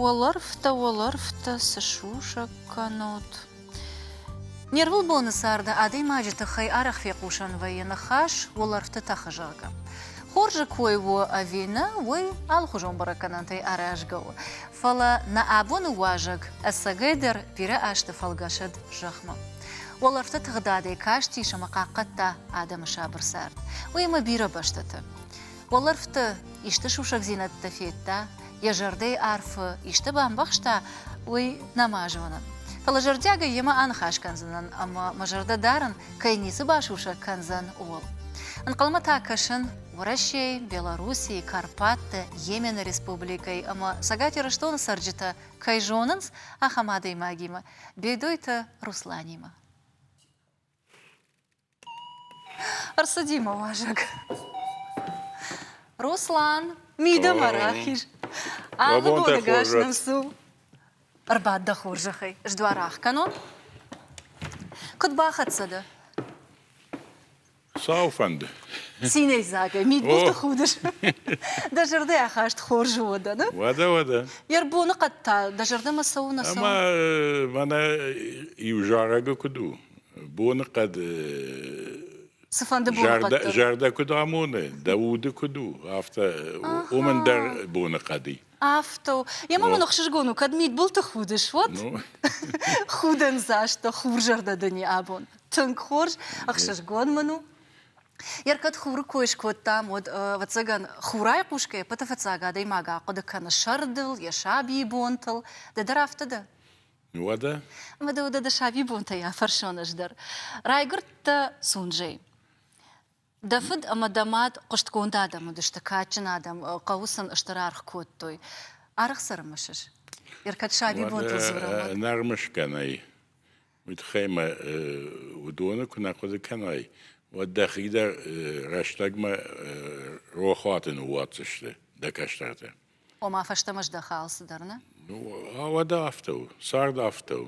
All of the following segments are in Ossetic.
Уӕлӕрвтӕ, уӕлӕрвтӕ, цы сусӕг кӕнут? Не рвылбоны царды адӕймаджы тыххӕй арӕх фехъусӕн вӕййы ныхас уӕлӕрвты тӕхы, зӕгъгӕ. Хорзы кой у ӕви нӕ, уый алыхуызон бӕрӕггӕнӕнтӕй аразгӕ у. Фӕлӕ нӕ абоны уазӕг ӕцӕгӕйдӕр бирӕ азты фӕлгӕсыд зӕхмӕ. Уӕлӕрвты тыгъдадӕй кастис ӕмӕ хъахъхъӕдта адӕмы сабыр цард. Уыимӕ бирӕ бӕстӕты. Уӕлӕрвты исты сусӕгдзинӕдтӕ федта, йӕ зӕрдӕйы арфы исты бамбӕхста, уый нӕма зоны. Фӕлӕ зӕрдиагӕй йемӕ аныхас кӕндзынӕн ӕмӕ мӕ зӕрдӕ дарын, кӕй ницы басусӕг кӕндзӕн, ууыл. Ӕнхъӕлмӕ та кӕсын Уӕрӕсейы, Белоруссийы, Карпатты, Йемены республикӕйы ӕмӕ Цӕгат Ирыстоны цӕрджытӕ кӕй зонынц, ахӕм адӕймагимӕ, Бедойты Русланимӕ. Ӕрцыди мӕ уазӕг. Руслан, мидӕмӕ рахиз. Алы боны гас нӕм цу. Ӕрбад дӕ хорзӕхӕй. Сдуар ӕхгӕнон. Куыд бахӕццӕ дӕ? Сау фӕнды. Цинӕйдзагӕй, мидбылты худыс. Дӕ зӕрдӕйы ахаст хорз у уӕдӕ, нӕ? Уӕдӕ, уӕдӕ. Йе рбоныхъӕд та дӕ зӕрдӕмӕ цӕуы, нӕ цӕуы? Ӕмӕ мӕнӕ иу зарӕг куыд у, боныхъӕд Цыфӕнды боныхъӕд дӕр. Зӕрдӕ куыд амоны, дӕ уды куыд у, афтӕ уымӕн дӕр боныхъӕд и. Афтӕ у. Емӕ мын ӕхсызгон у, кӕд мидбылты худыс, уӕд худӕндзаст дӕ, хурзӕрдӕ дын и абон. Тынг хорз, ӕхсызгон мын у. Йер кӕд хуры кой скодтам, уӕд, ӕвӕццӕгӕн, хурӕй хъусгӕ ӕппӕты фыццаг адӕймаг ахъуыды кӕны сӕрдыл, йӕ сабийы бонтыл. Ды дӕр афтӕ дӕ? Уӕдӕ? Ӕмӕ дӕ уӕдӕ дӕ сабибонтӕй афӕрсон ӕз дӕр. Райгуырдтӕ Сунжӕй. Дӕ фыд ӕмӕ дӕ мад хъуыстгонд адӕм уыдысты, кадджын адӕм, хъӕуы сын стыр аргъ кодтой. Аргъ цы ӕрымысыс? Ӕркӕд сабибонтыл дзурӕм, уӕд. Ӕнӕрымысгӕ нӕй. Уый тыххӕй мӕ уыдоны куы нӕ хъуыды кӕнай, уӕд дӕхи дӕр рӕстӕгмӕ рохуаты ныууадздзысты дӕ кӕстӕртӕ. Ома фӕстӕмӕ здӕхы алцыдӕр, нӕ? Ну, уӕдӕ афтӕ у, цард афтӕ у.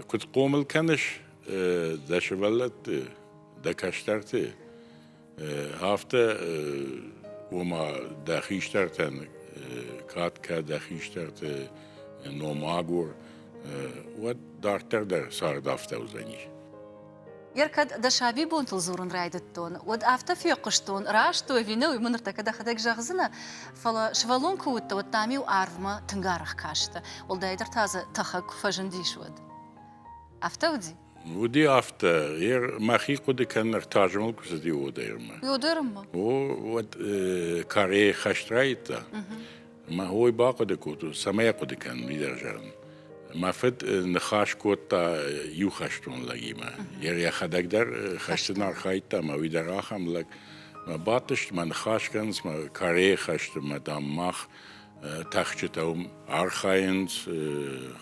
Куыд хъомыл кӕныс дӕ сывӕллӕтты, дӕ кӕстӕрты, афтӕ ома дӕ хистӕртӕн кад кӕ, дӕ хистӕрты ном агур, уӕд дарддӕр дӕр цард афтӕ уыдзӕнис. Ер кӕд дӕ сабибонтыл дзурын райдыдтон, уӕд афтӕ фехъуыстон, раст у ӕви нӕ, уый мын ныртӕккӕ дӕхӕдӕг зӕгъдзынӕ, фӕлӕ сывӕллон куы уыдтӕ, уӕд дӕм-иу арвмӕ тынг арӕх кастӕ, уӕлдайдӕр та дзы тӕхӕг куы фӕзындис, уӕд. Афтӕ уыди? Уыди афтӕ. Ер мӕхи хъуыды кӕнын ӕртазмыл куы цыди Одермӕ. Одермӕ? О, уӕд Корейы хӕст райдыдта. Мӕ хой бахъуыды кодтон, цӕмӕй ахъуыды кӕнын, уый дӕр зӕгъын. Мӕ фыд ныхас кодта иу хӕстон лӕгимӕ. Йӕхӕдӕг дӕр хӕсты нӕ архайдта, ӕмӕ уый дӕр ахӕм лӕг. Мӕ бадтысты, мӕ ныхас кӕнынц, мӕ Корейы хӕсты, мӕ, дам, мах тӕхджытӕ уым архайынц,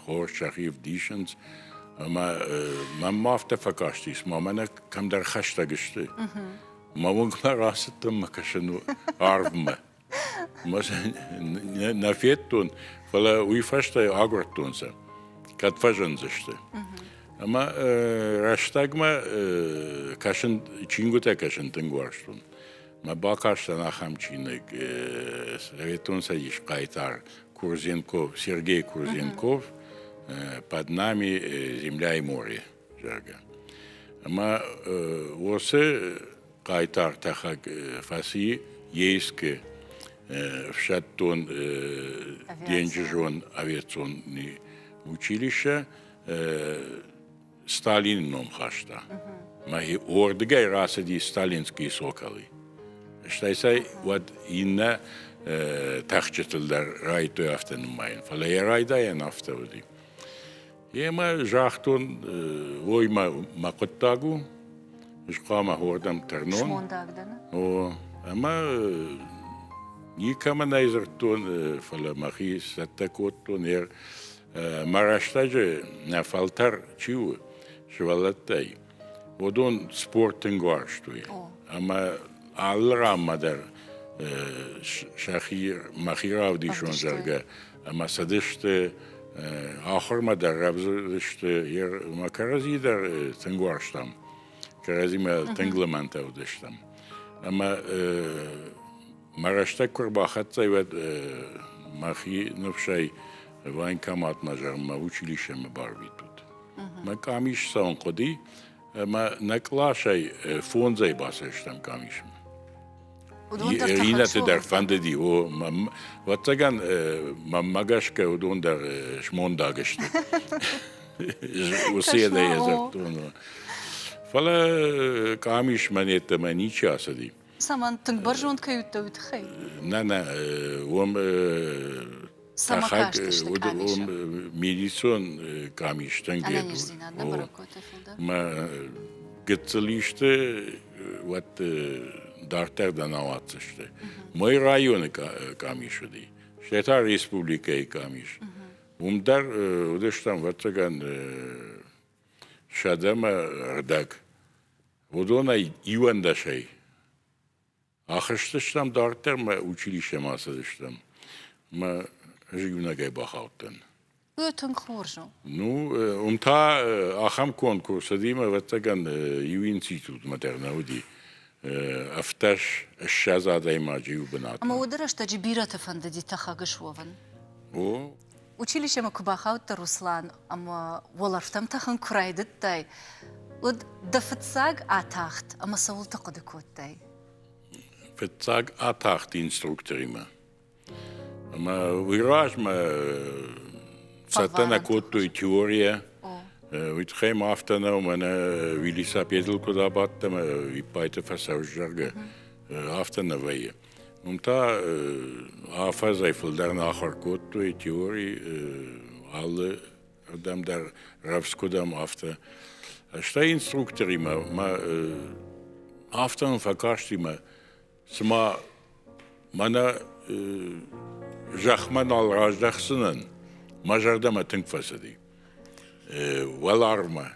хорз сӕхи ӕвдисынц. Ӕмӕ мӕм афтӕ фӕкастис, ма мӕнӕ кӕмдӕр хӕстӕг сты. Мӕ уынгмӕ рацыдтӕн мӕ кӕсын арвмӕ. Нӕ федтон, фӕлӕ уый фӕстӕ агуырдтон сӕ, кӕд фӕзындзысты. Ӕмӕ рӕстӕгмӕ кӕсын, чингуытӕ кӕсын тынг уарзтон. Мӕ бакастӕн ахӕм чиныг Советон Цӕдис хъайтар Курзенков, Сергей Курзенков «Под нами земля и море», зӕгъгӕ. Ӕмӕ уыцы хъайтар тӕхӕг фӕци Ейскы ӕфсӕддон денджызон авиацион училище Сталины ном хаста. Мӕхи уордыгӕй рацыди сталинские соколы. Стӕй сӕ уӕд иннӕ тӕхджытыл дӕр райдыдтой афтӕ нымайын, фӕлӕ йӕ райдайӕн афтӕ уыди. Емӕ загътон, ой, мӕ, мӕ хъуыддаг у, ӕз хъуамӕ уордӕм тырнон. Смондаг дӕ, нӕ? О, ӕмӕ никӕмӕн ӕй дзырдтон, фӕлӕ мӕхи цӕттӕ кодтон. Мӕ рӕстӕджы нӕ фӕлтӕр чи у сывӕллӕттӕй, уыдон спорт тынг уарзтой. Ӕмӕ алы ранмӕ дӕр сӕхи мӕхи равдисон, зӕгъгӕ, ӕмӕ цыдысты ахуырмӕ дӕр рӕвдзысты, мӕ кӕрӕдзи дӕр тынг уарзтам, кӕрӕдзимӕ тынг лымӕнтӕ уыдыстӕм. Ӕмӕ мӕ рӕстӕг куы рбахӕццӕ, уӕд. Мӕхи ныфсӕй военкоматмӕ, зӕгъын, мӕ училищемӕ барвитут. Мӕ къамис цӕуын хъуыди, ӕмӕ нӕ къласӕй фондзӕй бацыдыстӕм къамисмӕ. Иннӕты дӕр фӕндыди, о, ӕвӕццӕгӕн, мӕнмӕ гӕсгӕ уыдон дӕр смондаг сты. Уыцы йӕ дзырдтон. Фӕлӕ къамисмӕ йеддӕмӕ ничи ацыди. Цӕмӕн тынг бӕрзонд кӕй уыдтӕ, уый тыххӕй? Нӕ, нӕ, уым Цӕмӕ кастысты къамисы? Медицинон къамис тынг Ӕнӕниздзинад нӕ бӕрӕг кодтой фылдӕр? Мӕ гыццыл исты уӕд дарддӕр дӕр нӕ ауадздзысты. Мой районы къамис уыди, стӕй та республикӕйы къамис. Уым дӕр уыдыстӕм, ӕвӕццӕгӕн, сӕдӕмӕ рдӕг. Уыдонӕй иуӕндӕсӕй Ахызтыстӕм дарддӕр мӕ училищемӕ ацыдыстӕм. Мӕ ӕз иунӕгӕй бахаудтӕн. Уый тынг хорз у. Ну, уым та ахӕм конкурс уыди, ӕмӕ, ӕвӕццӕгӕн, иу институтмӕ дӕр нӕ уыди. Ӕфтӕс ссӕдз адӕймаджы иу бынатмӕ. Ӕмӕ уыды рӕстӕджы бирӕты фӕндыди тӕхӕг суӕвын. О. Училищемӕ куы бахаудтӕ, Руслан, ӕмӕ уӕлӕрвтӕм тӕхын куы райдыдтай, уӕд дӕ фыццаг атахт ӕмӕ цӕуылты хъуыды кодтай? Фыццаг атахт инструкторимӕ. Ӕмӕ уый размӕ цӕттӕ нӕ кодтой теорийӕ. Уый тыххӕй ма афтӕ нӕу, мӕнӕ велосипедыл куыд абадт ӕмӕ виппайты фӕцӕуыс, зӕгъгӕ, афтӕ нӕ вӕййы. Уым та афӕдзӕй фылдӕр нӕ ахуыр кодтой теори алы рдӕм дӕр рӕвдз куыд ӕм, афтӕ. Стӕй инструкторимӕ мӕ афтӕ мын фӕкасти мӕ, цыма мӕнӕ зӕхмӕ нал раздӕхдзынӕн, мӕ зӕрдӕмӕ тынг фӕцыди. Уӕларвмӕ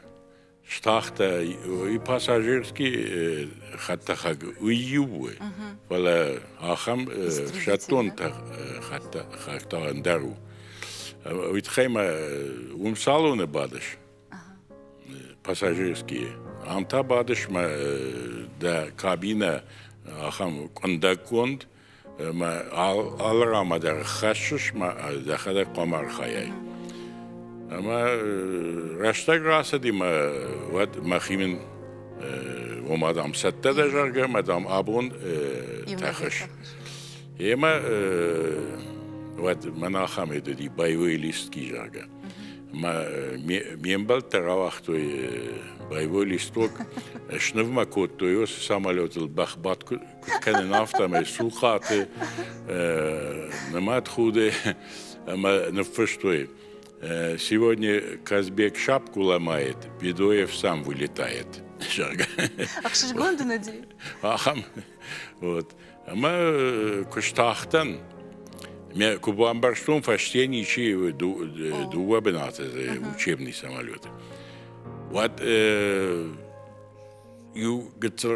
стахтӕ, уый пассажирский хӕдтӕхӕг, уый иу у, фӕлӕ ахӕм ӕфсӕддон хӕдтӕхӕг та ӕндӕр у. Уый тыххӕй ма уым салоны бадыс, пассажирские, ам та бадыс мӕ дӕ кабинӕ ахӕм къуындӕггонд, ӕмӕ алы рамӕ дӕр хӕссыс мӕ дӕхӕдӕг хъуамӕ архайай. Ӕмӕ рӕстӕг рацыди мӕ уӕд мӕхи мын ома, дам, цӕттӕ дӕ, зӕгъгӕ, мӕ, дам, абон тӕхыс. Емӕ уӕд мӕн ахӕм уыди боевой листки, зӕгъгӕ. Мӕ ме мбӕлттӕ рауагътой боевой листок, снывмӕ кодтой уыцы самолетыл бӕхбадт куыд кӕнын, афтӕмӕй цухъаты, нымӕтхуды ӕмӕ ныффыстой: Сегодня Казбек шапку ломает, Бедоев сам вылетает. Зӕгъгӕ. Ӕхсызгон дын уыди? Ахӕм. Вот. Ӕмӕ куы стахтӕн, ме куы бамбӕрстон, фӕсте ничи дыууӕ бынаты учебный самолеты, уӕд иу гыццыл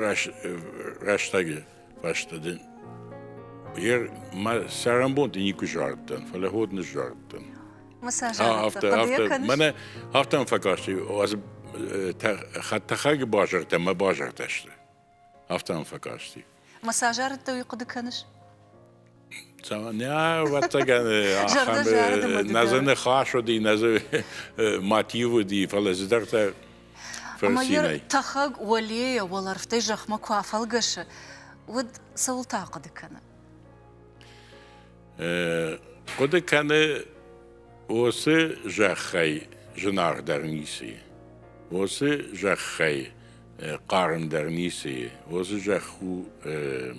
рӕстӕджы фӕстӕ дын мӕ цӕрӕнбонты никуы зардтӕн, фӕлӕ ход ныззардтӕн. Афтӕ, афтӕ, мӕнӕ афтӕ мӕм фӕкасти, хӕдтӕхӕджы базыртӕ мӕ базыртӕ сты. Афтӕ мӕм фӕкасти. Мӕ цы азарыдтӕ, уый хъуыды кӕныс? Нӕ, ӕвӕццӕгӕн, ахӕм нӕ дзы ныхас уыди, нӕ дзы мотив уыди, фӕлӕ цыдӕртӕ Ӕмӕ йӕ тӕхӕг уӕлейӕ уӕлӕрвтӕй зӕхмӕ куы афӕлгӕсы, уӕд цӕуыл та хъуыды кӕны? Хъуыды кӕны, уыцы зӕххӕй зынаргъдӕр ницы и. Уыцы зӕххӕй хъармдӕр ницы и. Уыцы зӕхх у,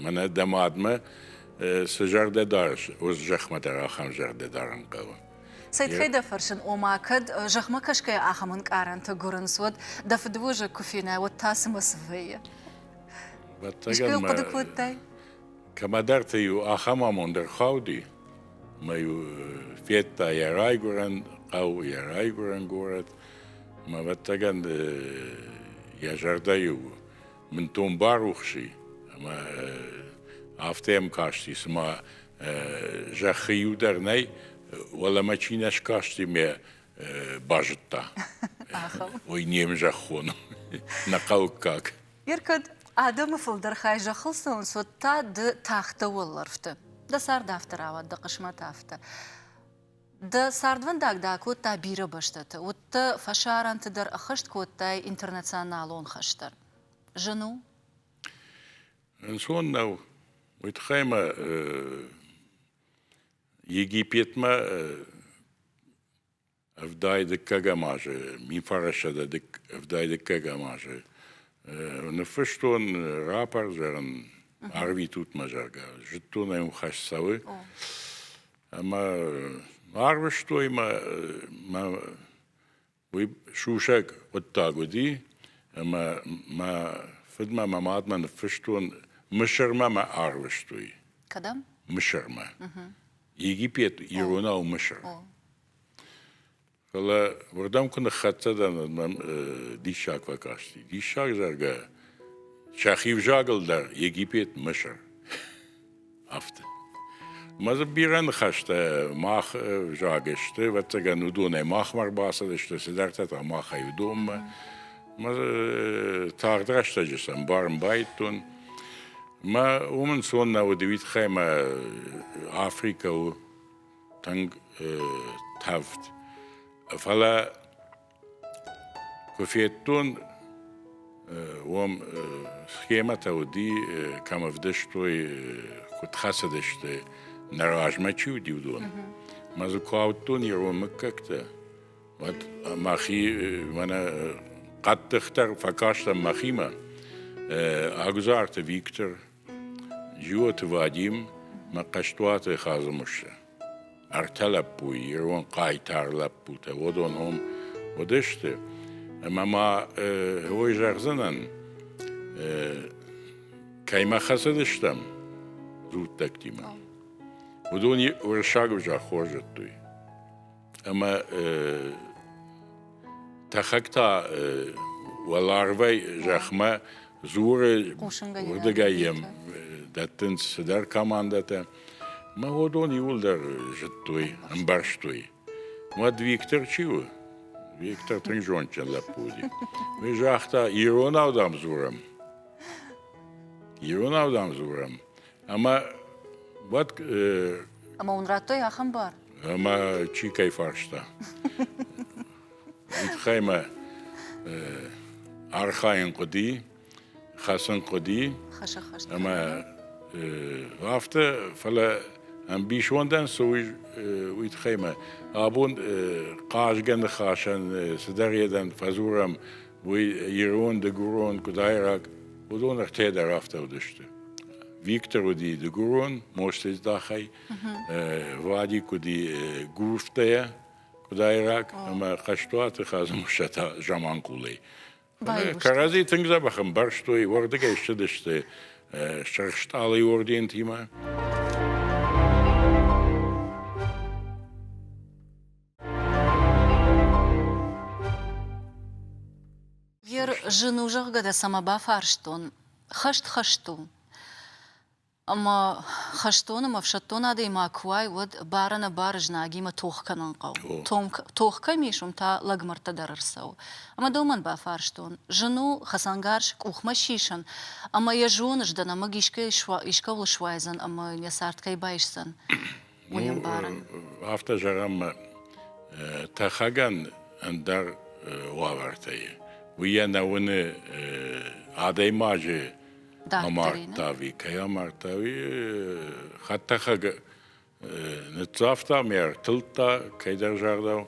мӕнӕ дӕ мадмӕ цы зӕрдӕ дарыс, уыцы зӕхмӕ дӕр ахӕм зӕрдӕ дарын хъӕуы. Цӕй тыххӕй дӕ фӕрсын, ома кӕд зӕхмӕ кӕсгӕйӕ ахӕм ӕнкъарӕнтӕ гуырынц, уӕд дӕ фыдывӕзӕг куы фенай, уӕд та цымӕ цы вӕййы? Искуы хъуыды кодтай? Кӕмӕдӕрты-иу ахӕм амонд ӕрхауди, ӕмӕ-иу федта йӕ райгуырӕн хъӕу, йӕ райгуырӕн горӕт, ӕмӕ, ӕвӕццӕгӕн, йӕ зӕрдӕ-иу бынтон барухс и, ӕмӕ афтӕ йӕм касти, цыма зӕххы иу дӕр нӕй, уӕлӕмӕ чи нӕ скасти, мӕ базыдта. Уый не мзӕххон, нӕ хъӕуккаг. Ер кӕд адӕмы фылдӕр хай зӕххыл цӕуынц, уӕд та ды тахтӕ уӕлӕрвты. Дӕ цард афтӕ рауад, дӕ хъысмӕт афтӕ. Дӕ цардвӕндаг дӕ акодта бирӕ бӕстӕты, уыдтӕ фӕсарӕнты дӕр, ӕххӕст кодтай интернационалон хӕс дӕр. Зын у? Ӕнцон нӕу. Уый тыххӕй мӕ Египетмӕ ӕвдай дыккӕгӕм азы, 1900 ӕвдай дыккӕгӕм азы ныффыстон рапорт, зӕгъын, арвитут мӕ, зӕгъгӕ. Зыдтон ӕй, уым хӕст цӕуы. Ӕмӕ арвыстой мӕ, мӕ уый сусӕг хъуыддаг уыди, ӕмӕ мӕ фыдмӕ, мӕ мадмӕ ныффыстон, Мысырмӕ мӕ арвыстой. Кӕдӕм? Мысырмӕ. Египет иронау Мысыр. Фӕлӕ уырдӕм куы ныххӕццӕ дӕн, мӕм диссаг фӕкасти. Диссаг, зӕгъгӕ, сӕхи взагыл дӕр Египет Мысыр. Афтӕ. Мӕ дзы бирӕ ныхӕстӕ мах взаг сты, ӕвӕццӕгӕн, уыдонӕй махмӕ ӕрбацыдысты, цыдӕртӕ та махӕй уыдонмӕ. Мӕ тагъд рӕстӕджы сӕ ӕмбарын байдыдтон. Мӕ уым ӕнцон нӕ уыд, уый тыххӕй мӕ Африкӕ у тынг тӕвд. Фӕлӕ куы федтон, уым схемӕтӕ уыди, кӕм ӕвдыстой, куыд хӕцыдысты, нӕ размӕ чи уыди, уыдон. Мӕ дзы куы ауыдтон ирон мыггӕгтӕ, уӕд мӕхи мӕнӕ хъӕддыхдӕр фӕкастӕн мӕхимӕ. Ӕгуызарты Виктор, Джиоты Вадим мӕ Хъӕстуаты Хадзымуссӕ. Ӕртӕ лӕппуйы, ирон хъайтар лӕппутӕ, уыдон уым уыдысты. Ӕмӕ ма уый зӕгъдзынӕн, кӕимӕ хӕцыдыстӕм дзуттӕгтимӕ, уыдон уырыссаг ӕвзаг хорз зыдтой. Ӕмӕ тӕхӕг та уӕларвӕй зӕхмӕ дзуры, уырдыгӕй йӕм дӕттынц цыдӕр командӕтӕ. Мӕ уыдон иууылдӕр зыдтой, ӕмбӕрстой. Уӕд Виктор чи у? Виктор тынг зондджын лӕппу уыди. Уый загъта, иронау дам дзурӕм. Иронау дам дзурӕм. Ӕмӕ уӕд... Ӕмӕ уын радтой ахӕм бар? Ӕмӕ чи кӕй фарста? Уый тыххӕй мӕ архайын хъуыди, хӕцын хъуыди. Ӕмӕ афтӕ, фӕлӕ ӕмбисондӕн цы уый тыххӕй мӕ абон хъазгӕ ныхасӕн цыдӕр едӕн фӕдзурӕм, уый ирон, дыгурон, къуыдайраг, уыдон ӕртӕ дӕр афтӕ уыдысты. Виктор уыди дыгурон, Мостыздахӕй, Вадик уыди Гурфтӕйӕ, къуыдайраг, ӕмӕ Хъӕстуаты Хадзымуссӕ та Заманхъулӕй. Кӕрӕдзи тынг дзӕбӕх ӕмбӕрстой, уырдыгӕй ссыдысты Сырх Стъалыйы ордентимӕ. Ер зын у, зӕгъгӕ дӕ цӕмӕ бафарстон. Хӕст хӕст у. Ӕмӕ хӕстон ӕмӕ ӕфсӕддон адӕймаг куы уай, уӕд бар-ӕнӕбары знагимӕ тох кӕнын хъӕуы. Тох кӕм ис, уым та лӕгмӕрдтӕ дӕр ӕрцӕуы. Ӕмӕ дӕу мӕн бафарстон, зын у хӕцӕнгарз къухмӕ сисын, ӕмӕ йӕ зоныс, дӕ нӕмыг искӕуыл суайдзӕн ӕмӕ йын йӕ цард кӕй байсдзӕн. Уый ӕмбарын. Афтӕ зӕгъӕм, тӕхӕгӕн ӕндӕр уавӕртӕ и. Уый йӕ нӕ уыны адӕймаджы амардта ӕви кӕй амардта, уый хӕдтӕхӕг ныццавта ӕмӕ ӕртылдта кӕйдӕр загъдау,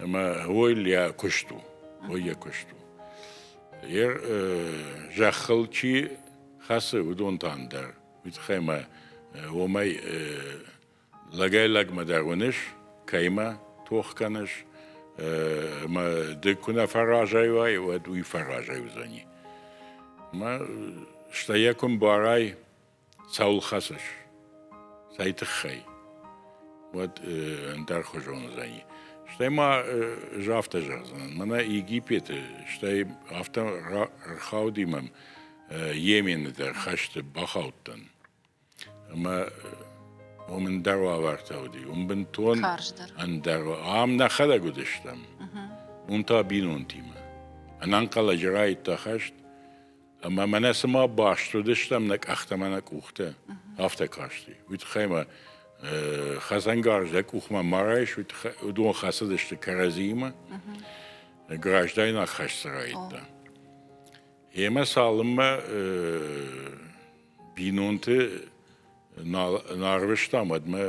ӕмӕ уый йӕ куыст у, уый йӕ куыст у. Зӕххыл чи хӕцы, уыдон та ӕндӕр. Уый тыххӕй мӕ уымӕй лӕгӕй-лӕгмӕ дӕр уыныс, кӕимӕ тох кӕныс, ӕмӕ ды куы нӕ фӕразӕй уай, уӕд уый фӕразӕй уыдзӕни. Ӕмӕ стӕй йӕ куы мбарай, цӕуыл хӕцыс, цӕй тыххӕй, уӕд ӕндӕрхуызон уыдзӕни. Стӕй ма ӕз афтӕ зӕгъдзынӕн, мӕнӕ Египеты, стӕй афтӕ ӕрхауди мӕм, Йемены дӕр хӕсты бахаудтӕн. Ӕмӕ уым ӕндӕр уавӕртӕ уыди. Уым бынтон ӕндӕр. Ам нӕхӕдӕг уыдыстӕм. Уым та бинонтимӕ. Ӕнӕнхъӕлӕджы райдта хӕст. Ӕмӕ мӕнӕ цыма баст уыдыстӕм нӕ къӕхтӕ мӕ нӕ къухтӕ, афтӕ касти. Уый тыххӕй мӕ хӕцӕнгарз дӕ къухмӕ ма райс, уыдон хӕцыдысты кӕрӕдзиимӕ, граждайнаг хӕст дзы райдыдта. Емӕ цалынмӕ бинонты нӕ арвыстам, уӕдмӕ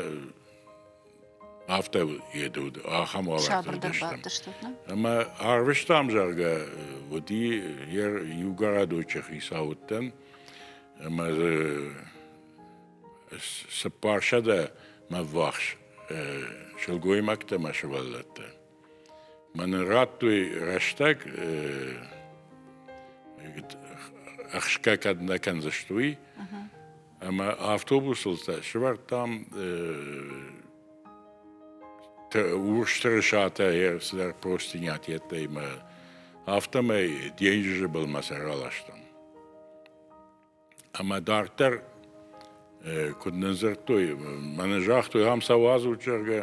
афтӕ уыд, ахӕм уавӕрты уыдыстӕм. Ӕмӕ арвыстам, зӕгъгӕ, уыди иу городочы хицау уыдтӕн, ӕмӕ дзы 400 мӕ ввахс сылгоймӕгтӕ мӕ сывӕллӕттӕ. Мӕнӕн радтой рӕстӕг, ӕхсгӕ кӕд нӕ кӕндзысты, уый. Ӕмӕ автобусыл сӕвӕрдтам урс тырысатӕ, цыдӕр простынятӕ ӕмӕ афтӕмӕй денджызы былмӕ сӕ раластам. Ӕмӕ дарддӕр куыд нындзырдтой, мӕнӕн загътой, ам сӕ уадзут, зӕгъгӕ,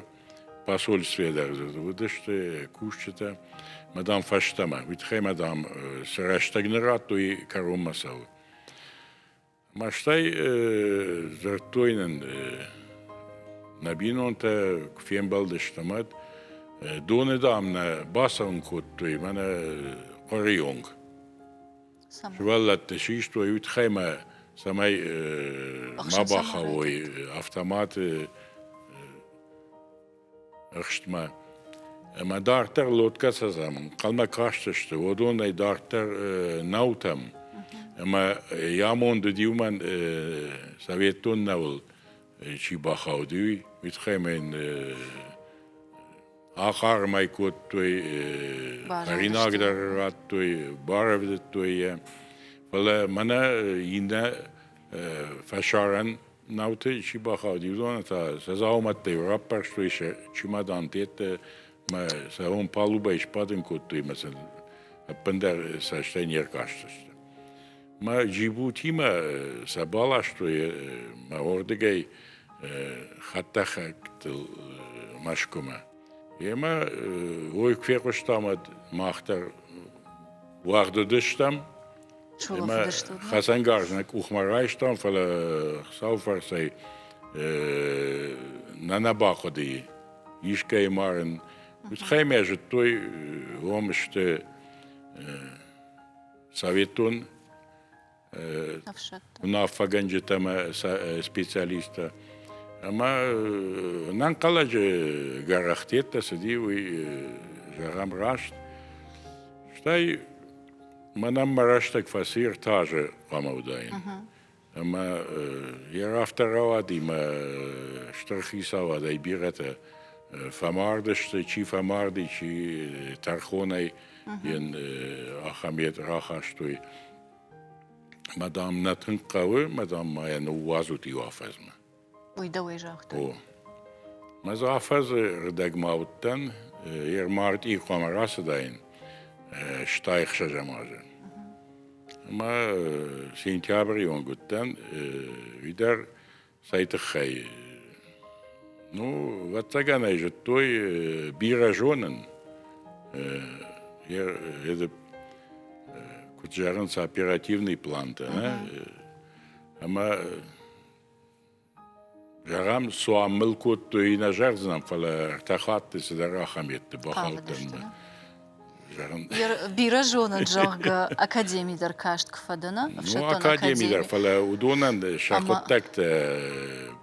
посольстве дӕр дзы уыдысты кусджытӕ. Мӕ дам фӕстӕмӕ, уый тыххӕй мӕ дам цы рӕстӕг нын радтой, кӕронмӕ цӕуы. Ӕмӕ стӕй дзырдтой нын нӕ бинонтӕ куы фембӕлдыстӕм, уӕд доны дам нӕ бацӕуын кодтой мӕнӕ хъуыры онг. Сывӕллӕтты систой уый тыххӕй мӕ цӕмӕй ма бахауой автоматы ӕхстмӕ. Ӕмӕ дарддӕр лодкӕ сӕм ӕнхъӕлмӕ кастысты, уыдонӕй дарддӕр наутӕм. Ӕмӕ йӕ амонд уыди уымӕн советтон науыл чи бахауд, уый тыххӕй мӕ йын ахъарм ӕй кодтой, хӕринаг дӕр радтой, барӕвдыдтой йӕ. Фӕлӕ мӕнӕ иннӕ фӕсарӕн науты чи бахауди, уыдоны та сӕ дзаумӕттӕ раппӕрстой, сӕ чемодантӕ мӕ сӕ уым палубӕйы сбадын кодтой мӕ сын ӕппындӕр цӕстӕй не ркастысты. Мӕ Джибутимӕ сӕ баластой мӕ уырдыгӕй хӕдтӕхӕгтыл Мӕскуымӕ. Емӕ уый куы фехъуыстам, уӕд мах дӕр уӕгъд уыдыстӕм. Ӕмӕ хӕцӕнгарз нӕ къухмӕ райстам, фӕлӕ Хуыцауы фӕрцӕй нӕ нӕ бахъуыди искӕй марын. Уый тыххӕй мӕ зыдтой, уым сты советон уынаффӕгӕнджытӕ ӕмӕ специалисттӕ. Ӕмӕ ӕнӕнхъӕлӕджы гӕрӕхтеттӕ цыди, уый зӕгъӕм раст. Стӕй мӕнӕн мӕ рӕстӕг фӕци ӕртӕ азы хъуамӕ уыдаин. Ӕмӕ йӕ афтӕ рауади мӕ стыр хицауадӕй бирӕтӕ фӕмардысты, чи фӕмарди, чи тӕрхонӕй йын ахӕм йед рахастой. Мӕ дам нӕ тынг хъӕуы, мӕ дам ма йӕ ныууадзут иу афӕдзмӕ. Уый дӕуӕй загъта? О. Мӕ дзы афӕдзы рдӕгмӕ уыдтӕн, йе рмартъи хъуамӕ рацыдаин, стай ӕхсӕзӕм азы. Ӕмӕ сентябры онг уыдтӕн, уый дӕр цӕй тыххӕй? Ну, ӕвӕццӕгӕн ӕй зыдтой бирӕ зонын. Куыд зӕгъынц, оперативный плантӕ. Ӕмӕ Зӕгъӕм, цуан мыл кодтой, нӕ зӕгъдзынӕн, фӕлӕ ӕртӕ хатты цыдӕр ахӕм йедты бахаудтӕн. Зӕгъын. Бирӕ зонын, зӕгъгӕ, академи дӕр каст куы фӕдӕ, нӕ? Ну, академи дӕр, фӕлӕ уыдонӕн сӕ хъуыддӕгтӕ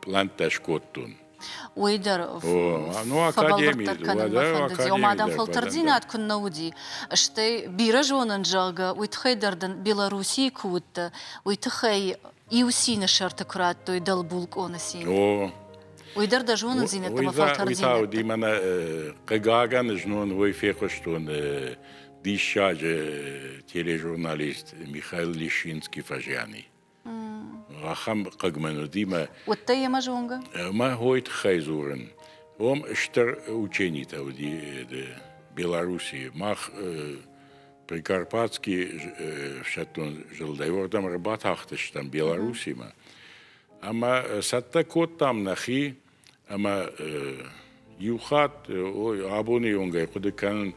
пълӕнттӕ скодтон. Уый дӕр фӕбӕлвырддӕр кӕнын мӕ фӕндыди. Ома дӕм фӕлтӕрддзинад куыннӕ уыди, стӕй бирӕ зонын, зӕгъгӕ, уый тыххӕй дӕр дын Белоруссийы куы уыдтӕ, уый тыххӕй иу цины сӕрты куы радтой дӕлбулкъоны цин. О. Уый дӕр дӕ зонындзинӕдтӕ ӕмӕ фӕлтӕрддзинӕдтӕ. Уый та уыди мӕнӕ хъыгагӕн знон уый фехъуыстон диссаджы тележурналист Михаил Лещинский фӕзиани. Ахӕм хъыг мын уыди мӕ. Уыдтӕ йемӕ зонгӕ? Мӕ хойы тыххӕй дзурын. Уым стыр ученитӕ уыди Белоруссийы. Мах Прикарпатский ӕфсӕддон зылдӕй уырдӕм ӕрбатахтыстӕм Белоруссимӕ. Ӕмӕ цӕттӕ кодтам нӕхи ӕмӕ иу хатт абоны онгӕй хъуыды кӕнын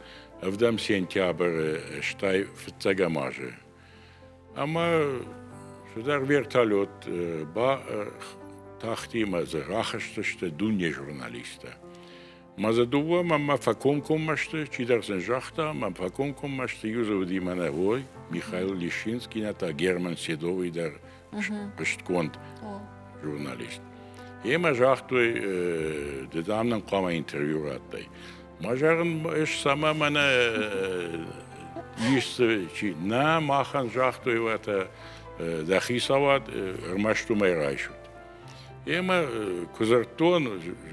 ӕвдӕм сентябры стай фыццӕгӕм азы. Ӕмӕ цыдӕр вертолет тахти ӕмӕ дзы рахызтысты дуне журналисттӕ. Мӕ дзы дыууӕ мӕнмӕ фӕкомкоммӕ сты, чидӕр сын загъта, мӕ фӕкомкоммӕ сты, иу дзы уыди мӕнӕ ой, Михаил Лещинский, нӕ та Герман Седовый дӕр хъуыстгонд журналист. Емӕ загътой, ды дам нын хъуамӕ интервью радтай. Мӕ зӕгъын, ӕз цӕмӕ мӕнӕ ис чи нӕ махӕн загътой, уӕтӕ дӕ хицауад ӕрмӕст уымӕй райсут. Емӕ куы дзырдтон,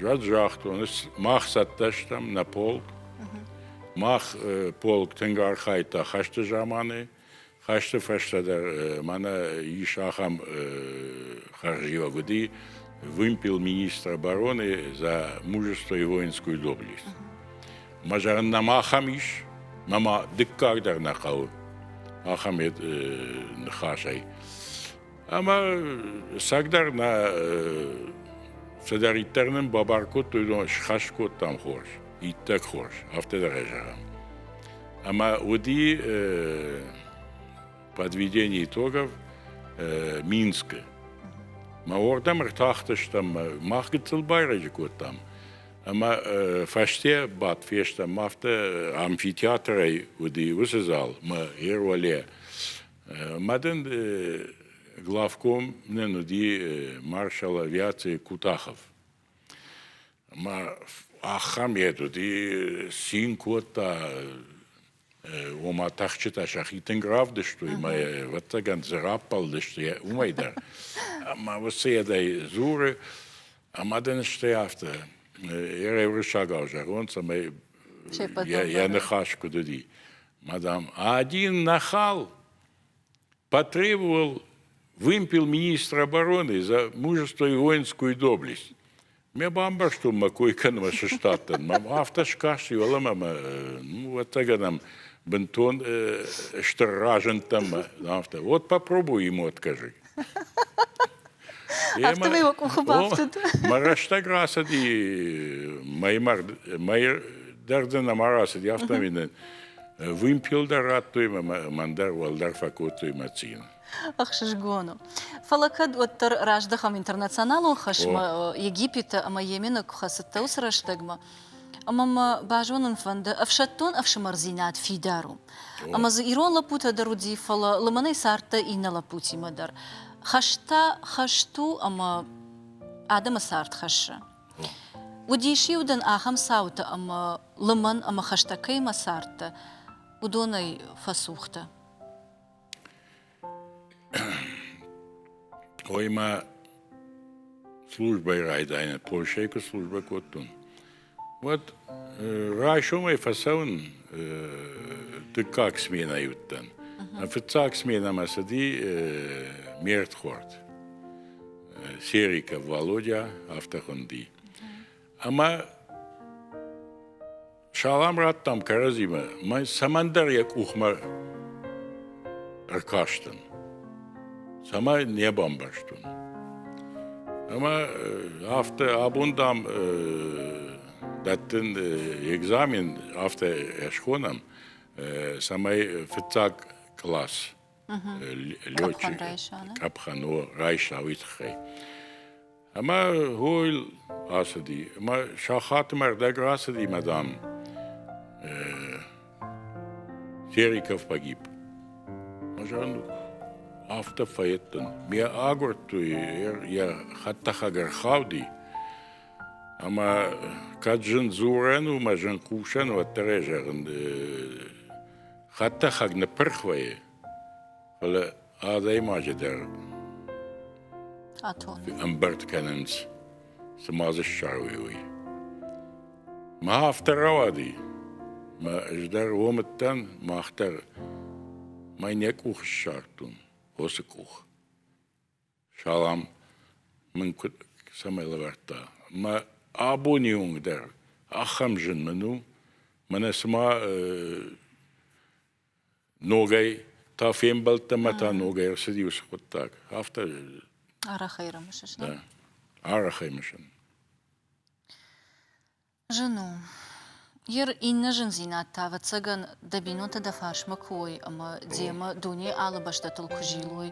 зӕд загътон, мах цӕттӕ стӕм нӕ полк. Мах полк тынг архайдта хӕсты заманы. Хӕсты фӕстӕ дӕр мӕнӕ ис ахӕм хӕрзиуӕг уыди вымпел министра обороны за мужество и воинскую доблесть. Мӕ зӕгъын, нӕм ахӕм ис, мӕ ма дыккаг дӕр нӕ хъӕуы ахӕм ныхасӕй. Ӕмӕ цӕгдӕр нӕ цыдӕриддӕр нын бабар кодтой, схӕст кодтам хорз, иттӕг хорз, афтӕ дӕр ӕй зӕгъӕм. Ӕмӕ уыди подведение итогов Минскы. Мӕ уордӕм ӕртахтыстӕм, мах гыццыл байрӕджы кодтам. Ӕмӕ фӕсте бадт фестӕм, афтӕ амфитеатрӕй уыди уыцы зал, мӕ Еруале. Мӕ дын главком нын уыди маршал авиации Кутахов. Ӕмӕ ахӕм йед уыди, цин кодта, ома тӕхджытӕ сӕхи тынг равдыстой, ӕмӕ ӕвӕццӕгӕн дзы раппӕлдысты уымӕй дӕр. Ӕмӕ уыцы йедӕй дзуры, ӕмӕ дын стӕй афтӕ, йӕ уырыссагау зӕгъон, цӕмӕй йӕ ныхас куыд уыди. Мадам, один нахал потребовал вымпел министра обороны за мужество и воинскую доблесть. Ме бамбӕрстон мӕ кой кӕнынмӕ сыстадтӕн. Мӕм афтӕ скасти, уӕлӕмӕ мӕ, ну, ӕцӕгӕн бынтон стыр разындтӕн мӕ афтӕ. Вот попробуй ему откажи. Афтӕмӕй уӕ къухы бафтыд. Мӕ рӕстӕг рацыди, мӕй дӕр дзы нӕма рацыди, афтӕмӕй нын вымпел дӕр радтой ӕмӕ мӕн дӕр уӕлдӕр фӕкодтой мӕ цин. Ӕхсызгон у. Фӕлӕ кӕд уӕддӕр раздӕхӕм интернационалон хӕсмӕ Египеты ӕмӕ Йемены куы хӕцыдтӕ уыцы рӕстӕгмӕ, ӕмӕ мӕ базонын фӕнды, ӕфсӕддон ӕфсымӕрдзинад фидар у. Ӕмӕ дзы ирон лӕппутӕ дӕр уыди, фӕлӕ лымӕнӕй цардтӕ иннӕ лӕппутимӕ дӕр. Хӕст та хӕст у ӕмӕ адӕмы цард хӕссы. Уыдис-иу дын ахӕм цаутӕ ӕмӕ лымӕн ӕмӕ хӕстӕг кӕимӕ цардтӕ, уыдонӕй фӕцухтӕ? Ой, мӕ службӕйы райдайӕны Польшӕйы куы службӕ кодтон, уӕд райсомӕй фӕцӕуын дыккаг сменӕйы уыдтӕн. Фыццаг сменӕмӕ цыди ме рдхорд Сериков Володя, афтӕ хуынди. Ӕмӕ Салам радтам кӕрӕдзимӕ, мӕ цӕмӕндӕр йӕ къухмӕ ӕркастӕн, цӕмӕй не бамбӕрстон. Ӕмӕ афтӕ абон, дам, дӕттын экзамен, афтӕ схонӕм, цӕмӕй фыццаг класс летчик къӕпхӕн райса, уый тыххӕй. Ӕмӕ хойыл ацыди. Ӕмӕ сахатмӕ ӕрдӕг рацыди, мӕ дам, Сериков погиб. Мӕ зӕгъын, афтӕ фӕедтӕн. Ме агуырдтой, йӕ хӕдтӕхӕг ӕрхауди. Ӕмӕ кӕд зын дзурӕн у мӕ зын хъусӕн, уӕддӕр ӕй зӕгъын, хӕдтӕхӕг ныппырх вӕййы. Фӕлӕ адӕймаджы дӕр ӕмбырд кӕнынц, цы ма дзы ссарой, уый. Мӕ афтӕ рауади, мӕ ӕз дӕр уым уыдтӕн, мах дӕр мӕ нӕ къух ссардтон, уыцы къух. Салам мын куыд цӕмӕй лӕвӕрдта. Мӕ абоны онг дӕр ахӕм зын мын у, мӕнӕ цыма ногӕй та фембӕлдтӕ ӕмӕ та ногӕй ӕрцыди уыцы хъуыддаг. Афтӕ. Арӕх ӕй рымысыс, нӕ? Арӕх ӕй мысын. Зын у. Ер иннӕ зындзинад та, ӕвӕццӕгӕн, дӕ бинонтӕ дӕ фарсмӕ куы уой ӕмӕ демӕ дунейы алы бӕстӕтыл куы зилой,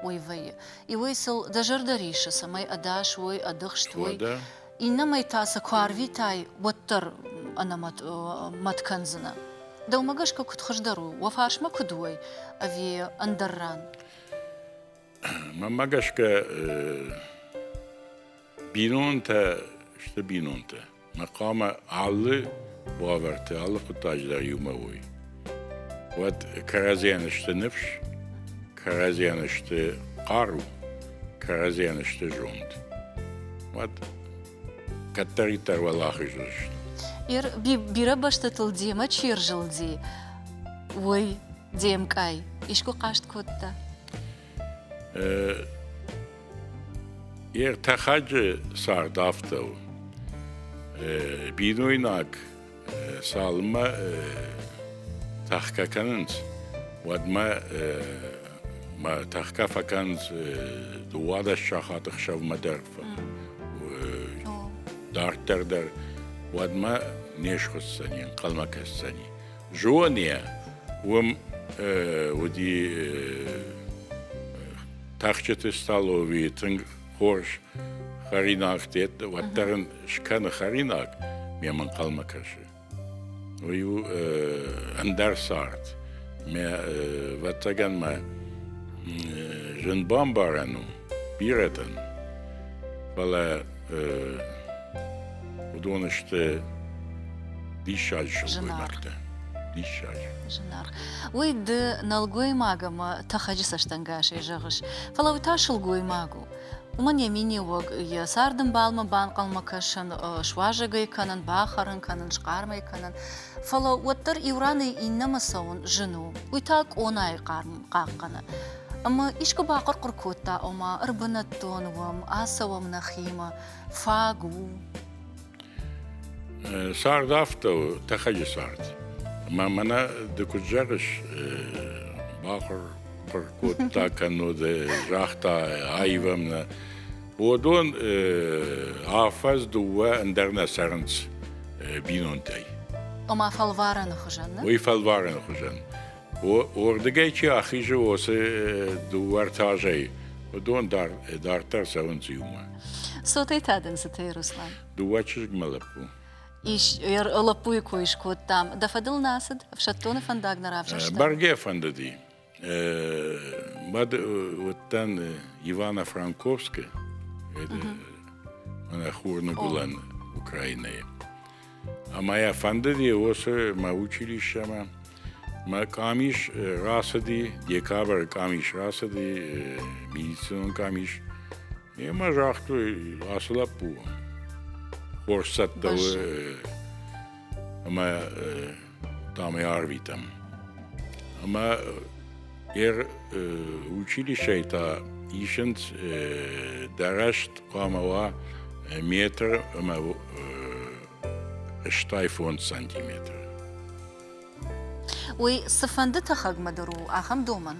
уый вӕййы. Иуӕй сыл дӕ зӕрдӕ риссы, цӕмӕй ӕдас уой, ӕдыхст уой. Иннӕмӕй та сӕ куы арвитай, уӕддӕр ӕнӕмӕт мӕт кӕндзынӕ. Дӕумӕ гӕсгӕ куыд хуыздӕр у, уӕ фарсмӕ куыд уой, ӕви ӕндӕр ран? Мӕнмӕ гӕсгӕ бинонтӕ сты бинонтӕ. Мӕ хъуамӕ алы уавӕрты, алы хъуыддаджы дӕр иумӕ уой. Уӕд кӕрӕдзийӕн сты ныфс, кӕрӕдзийӕн сты хъару, кӕрӕдзийӕн сты зонд. Уӕд кӕддӕриддӕр уӕлахиз уыдзысты. Ир бирӕ бӕстӕтыл демӕ чи рзылди, уый де мкъай искуы хъаст кодта? Йе ртӕхӕджы цард афтӕ у. Бинойнаг цалынмӕ тӕхгӕ кӕнынц, уӕдмӕ ма тӕхгӕ фӕкӕнынц 12 сахаты хсӕвмӕ дӕр, дарддӕр дӕр, уӕдмӕ не схуысдзӕни, ӕнхъӕлмӕ кӕсдзӕни. Зоне уым уыди тӕхджыты столовыйы тынг хорз хӕринаг, уӕддӕр ын скӕны хӕринаг, ме ӕнхъӕлмӕ кӕсы. Уый у ӕндӕр цард. Ме ӕвӕццӕгӕн мӕ зын бамбарӕн у бирӕтӕн, фӕлӕ уыдон сты диссаджы сылгоймӕгтӕ. Диссаджы. Зынаргъ. Уый ды нӕлгоймаг ӕмӕ тӕхӕджы цӕстӕнгасӕй зӕгъыс, фӕлӕ уый та сылгоймаг у. Уымӕн йӕ миниуӕг йӕ цардӕмбалмӕ банхъӕлмӕ кӕсын, суазӕг ӕй кӕнын, бахӕрын кӕнын, схъарм ӕй кӕнын. Фӕлӕ уӕддӕр иу ранӕй иннӕмӕ цӕуын зын у. Уый та къонайы хъарм хъахъхъӕны. Ӕмӕ искуы бахъуыр-хъуыр кодта, ома ӕрбынӕттон уӕм, ацӕуӕм нӕхимӕ, фаг у. Цард афтӕ у, тӕхӕджы цард. Ӕмӕ мӕнӕ ды куыд зӕгъыс, бахъуыр-хъуыр кодта, кӕннод загъта, аивӕм нӕ. Уыдон афӕдз дыууӕ ӕндӕр нӕ цӕрынц бинонтӕй. Ома фӕлварӕны хуызӕн, нӕ? Уый фӕлварӕны хуызӕн. Уырдыгӕй чи ахизы уыцы дыууӕ ӕртӕ азӕй, уыдон дарддӕр цӕуынц иумӕ. Цотӕй та дын цытӕ, Руслан? Дыууӕ чызгмӕ лӕппу. Ис, лӕппуйы кой скодтам. Дӕ фӕдыл нӕ ацыд? Ӕфсӕддоны фӕндаг нӕ равзӕрста? Бӕргӕ фӕндыди. Мад уыдтӕн Ивано-Франковскы, мӕнӕ хурныгуылӕн Украинӕйы. Ӕмӕ йӕ фӕндыди уыцы мӕ училищемӕ. Мӕ къамис рацыди, декабры къамис рацыди, медицинон къамис. Ӕмӕ загътой, ацы лӕппу хорз цӕттӕ у ӕмӕ там ӕй арвитӕм. Ӕмӕ училищӕйы та исынц дарӕст хъуамӕ уа метр ӕмӕ 85 сантиметры. Уый цыфӕнды тӕхӕгмӕ дӕр у ахӕм домӕн?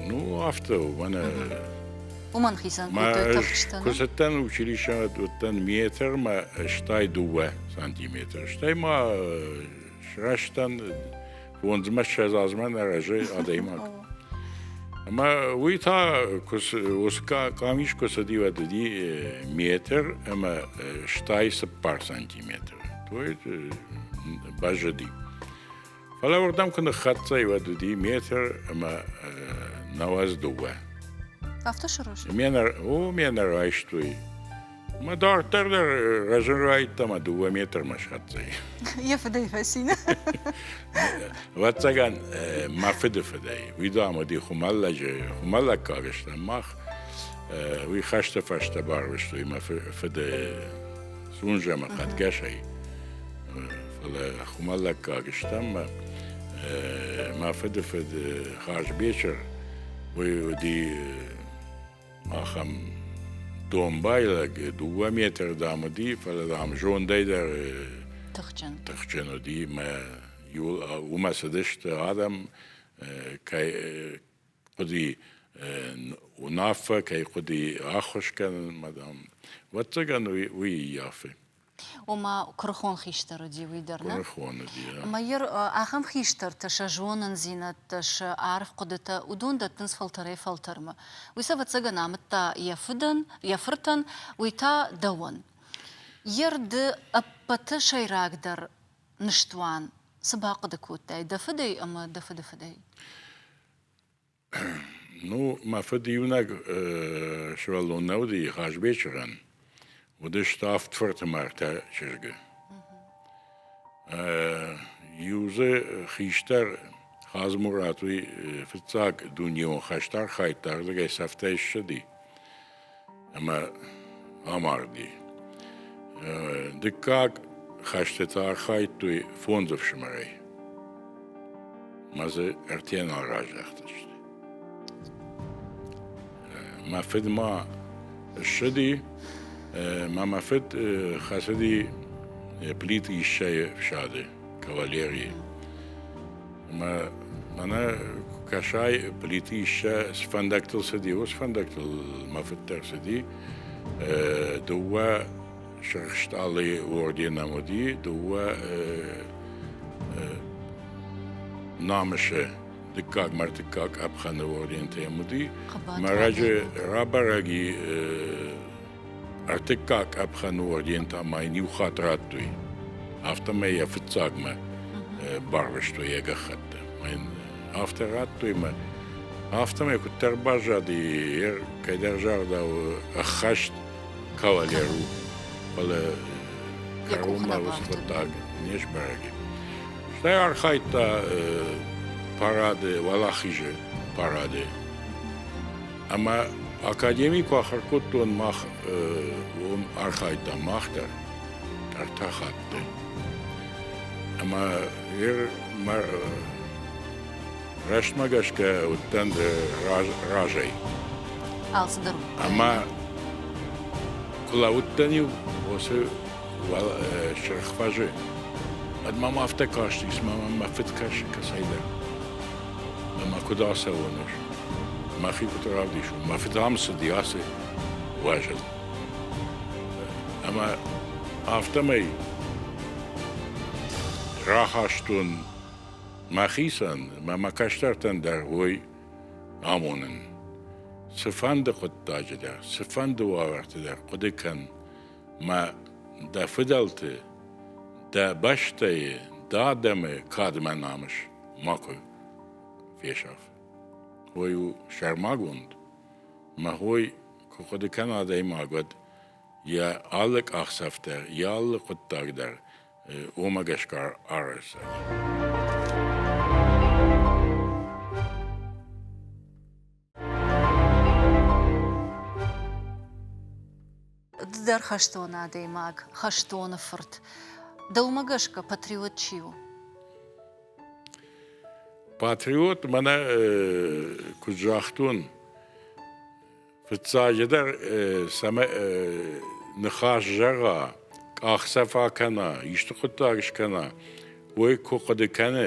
Ну, афтӕ у, мӕнӕ Уымӕн хицӕн кодтой тӕхджытӕ. Куы цыдтӕн училищемӕ, уыдтӕн метрмӕ 82 сантиметры. Стӕй ма сырӕзтӕн фондзмӕ ссӕдз азмӕ нӕ рӕзы адӕймаг. Ӕмӕ уый та уыцы къамис куы цыди, уӕд уыди метр ӕмӕ 84 сантиметры. То есть бӕззыди. Фӕлӕ уырдӕм куы ныххӕццӕ и, уӕд уыди метр ӕмӕ 92. Афтӕ сырӕзт? О, ме нӕ райстой. Мӕ дарддӕр дӕр рӕзын райдта мӕ дыууӕ метрмӕ схӕццӕ и. Йӕ фыдӕй фӕцин. Ӕвӕццӕгӕн, мӕ фыды фыдӕй. Уый, дам, уыди хуымӕллӕджы, хуымӕллӕггаг стӕм мах. Уый хӕсты фӕстӕ барвыстой мӕ фыды Сунжӕмӕ хъӕдгӕсӕй. Фӕлӕ хуымӕллӕггаг стӕм мӕ мӕ фыды фыд Хазбечыр, уый уыди ахӕм домбай лӕг, дыууӕ метры, дам, уыди, фӕлӕ, дам, зондӕй дӕр тыхджын тыхджын уыди мӕ уымӕ цыдысты адӕм, кӕй хъуыди уынаффӕ, кӕй хъуыди ӕххуыс кӕнын, мадам. Ӕвӕццӕгӕн, уый ййафы. Ома, куырыхон хистӕр уыди уый дӕр, нӕ? Куырыхон уыди, Ӕмӕ йӕ ахӕм хистӕртӕ сӕ зонындзинӕдтӕ, сӕ арф хъуыдытӕ, уыдон дӕттынц фӕлтӕрӕй-фӕлтӕрмӕ. Уый сӕ, ӕвӕццӕгӕн, амыдта йӕ фыдӕн, йӕ фыртӕн, уый та дӕуӕн. Йе рды ӕппӕты сӕйрагдӕр ныстуан цы бахъуыды кодтай дӕ фыдӕй ӕмӕ дӕ фыдыфыдӕй? Ну, мӕ фыд иунӕг сывӕллон нӕ уыди Хазбечырӕн. Уыдысты авд фырты мӕ ӕртӕ чызгы. Иу дзы хистӕр Хадзымурат, уый фыццаг дунеон хӕсты архайдта, ардыгӕй цӕфтӕй ссыди ӕмӕ амарди. Дыккаг хӕсты та архайдтой фондз ӕфсымӕрӕй. Мӕ дзы ӕртӕ нал раздӕхтысты. Мӕ фыд ма ссыди, мӕ мӕ фыд хӕцыди Плиты Иссӕйы фсады кавалерийы. Мӕ мӕнӕ кӕсай, Плиты Иссӕ цы фӕндӕгтыл цыди, уыцы фӕндӕгтыл мӕ фыд дӕр цыди. Дыууӕ Сырх Стъалыйы орден ӕм уыди, дыууӕ намысы дыккаг мӕ ӕртыккаг къӕпхӕны ордентӕ йӕм уыди. Мӕ раджы рабӕрӕг и ӕртыккаг къӕпхӕны орден та ма йын иу хатт радтой. Афтӕмӕй йӕ фыццагмӕ барвыстой йӕ гӕххӕттӕ. Афтӕ радтой мӕ. Афтӕмӕй куыддӕр баззади, кӕйдӕр загъдау, ӕххӕст кавалер у, фӕлӕ кӕронмӕ уыцы хъуыддаг не сбӕрӕг и. Стӕй архайдта парады, Уӕлахизы парады. Ӕмӕ академи куы ахуыр кодтон, мах уым архайдтам мах дӕр ӕртӕ хатты. Ӕмӕ мӕ Рӕстмӕ гӕсгӕ уыдтӕн разӕй. Алцыдӕр Ӕмӕ куы лӕууыдтӕн-иу уыцы Сырх фӕзы, уӕд мӕм афтӕ касти, цыма мӕм мӕ фыд кӕсы кӕцӕйдӕр. Ӕмӕ куыд ацӕуон ӕз? Мӕхи куыд равдисон? Мӕ фыд ам цыди ацы уӕзыл. Ӕмӕ афтӕмӕй рахастон Мӕхицӕн ӕмӕ мӕ кӕстӕртӕн дӕр уый амонын. Цыфӕнды хъуыддаджы дӕр, цыфӕнды уавӕрты дӕр хъуыды кӕн, мӕ дӕ фыдӕлты, дӕ бӕстӕйы, дӕ адӕмы кадмӕ намыс макуы фесаф. Уый у сӕрмагонд. Мӕ хой куы хъуыды кӕна адӕймаг, уӕд йӕ алы къахдзӕф дӕр, йӕ алы хъуыддаг дӕр уымӕ гӕсгӕ арӕзт. Ды дӕр хӕстон адӕймаг, хӕстоны фырт. Дӕумӕ гӕсгӕ патриот чи у? Патриот мӕнӕ куыд загътон, Фыццаджыдӕр цӕмӕй ныхас зӕгъа, къахдзӕф акӕна, исты хъуыддаг скӕна, уый куы хъуыды кӕны,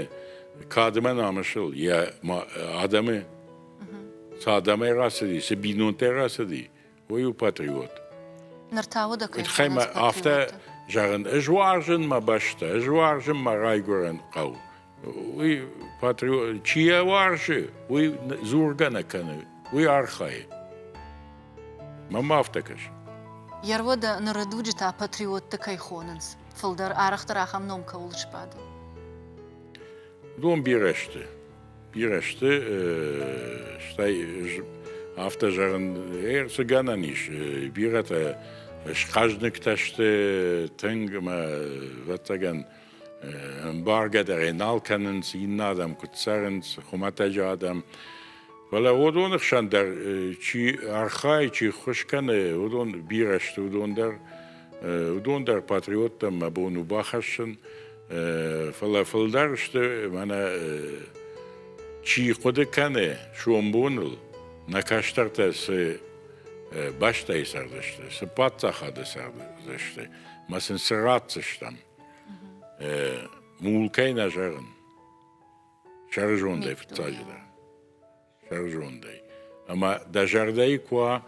кадмӕ намысыл йӕ адӕмы, цы адӕмӕй рацыди, цы бинонтӕй рацыди, уый у патриот. Ныр та уӕдӕ кӕй хонынц Афтӕ зӕгъын, ӕз уарзын мӕ бӕстӕ, ӕз уарзын мӕ райгуырӕн хъӕу. Уый патриот, чи йӕ уарзы, уый дзургӕ нӕ кӕны, уый архайы. Мӕнмӕ афтӕ кӕсы. Йӕ ныры дуджы та патриотты кӕй хонынц, фылдӕр арӕхдӕр ахӕм ном кӕуыл сбады? Уыдон бирӕ сты. Бирӕ сты, стӕй афтӕ зӕгъын, цы гӕнӕн ис, бирӕтӕ схъӕзныгтӕ сты тынг ӕмӕ, ӕвӕццӕгӕн, ӕмбаргӕ дӕр ӕй нал кӕнынц, иннӕ адӕм куыд цӕрынц, хуымӕтӕджы адӕм. Фӕлӕ уыдоны хсӕн дӕр чи архайы, чи ххуыс кӕны, уыдон бирӕ сты, уыдон дӕр, уыдон дӕр патриоттӕм мӕ бон у бахӕссын. Фӕлӕ фылдӕр сты, мӕнӕ чи хъуыды кӕны сомбоныл, нӕ кӕстӕртӕ цы бӕстӕйы цардысты, цы паддзахады цардысты, мӕ сын цы ратдзыстӕм, Мулкӕй нӕ зӕгъын. Сӕрызондӕй фыццаджыдӕр. Сӕрызондӕй. Ӕмӕ дӕ зӕрдӕйы куы уа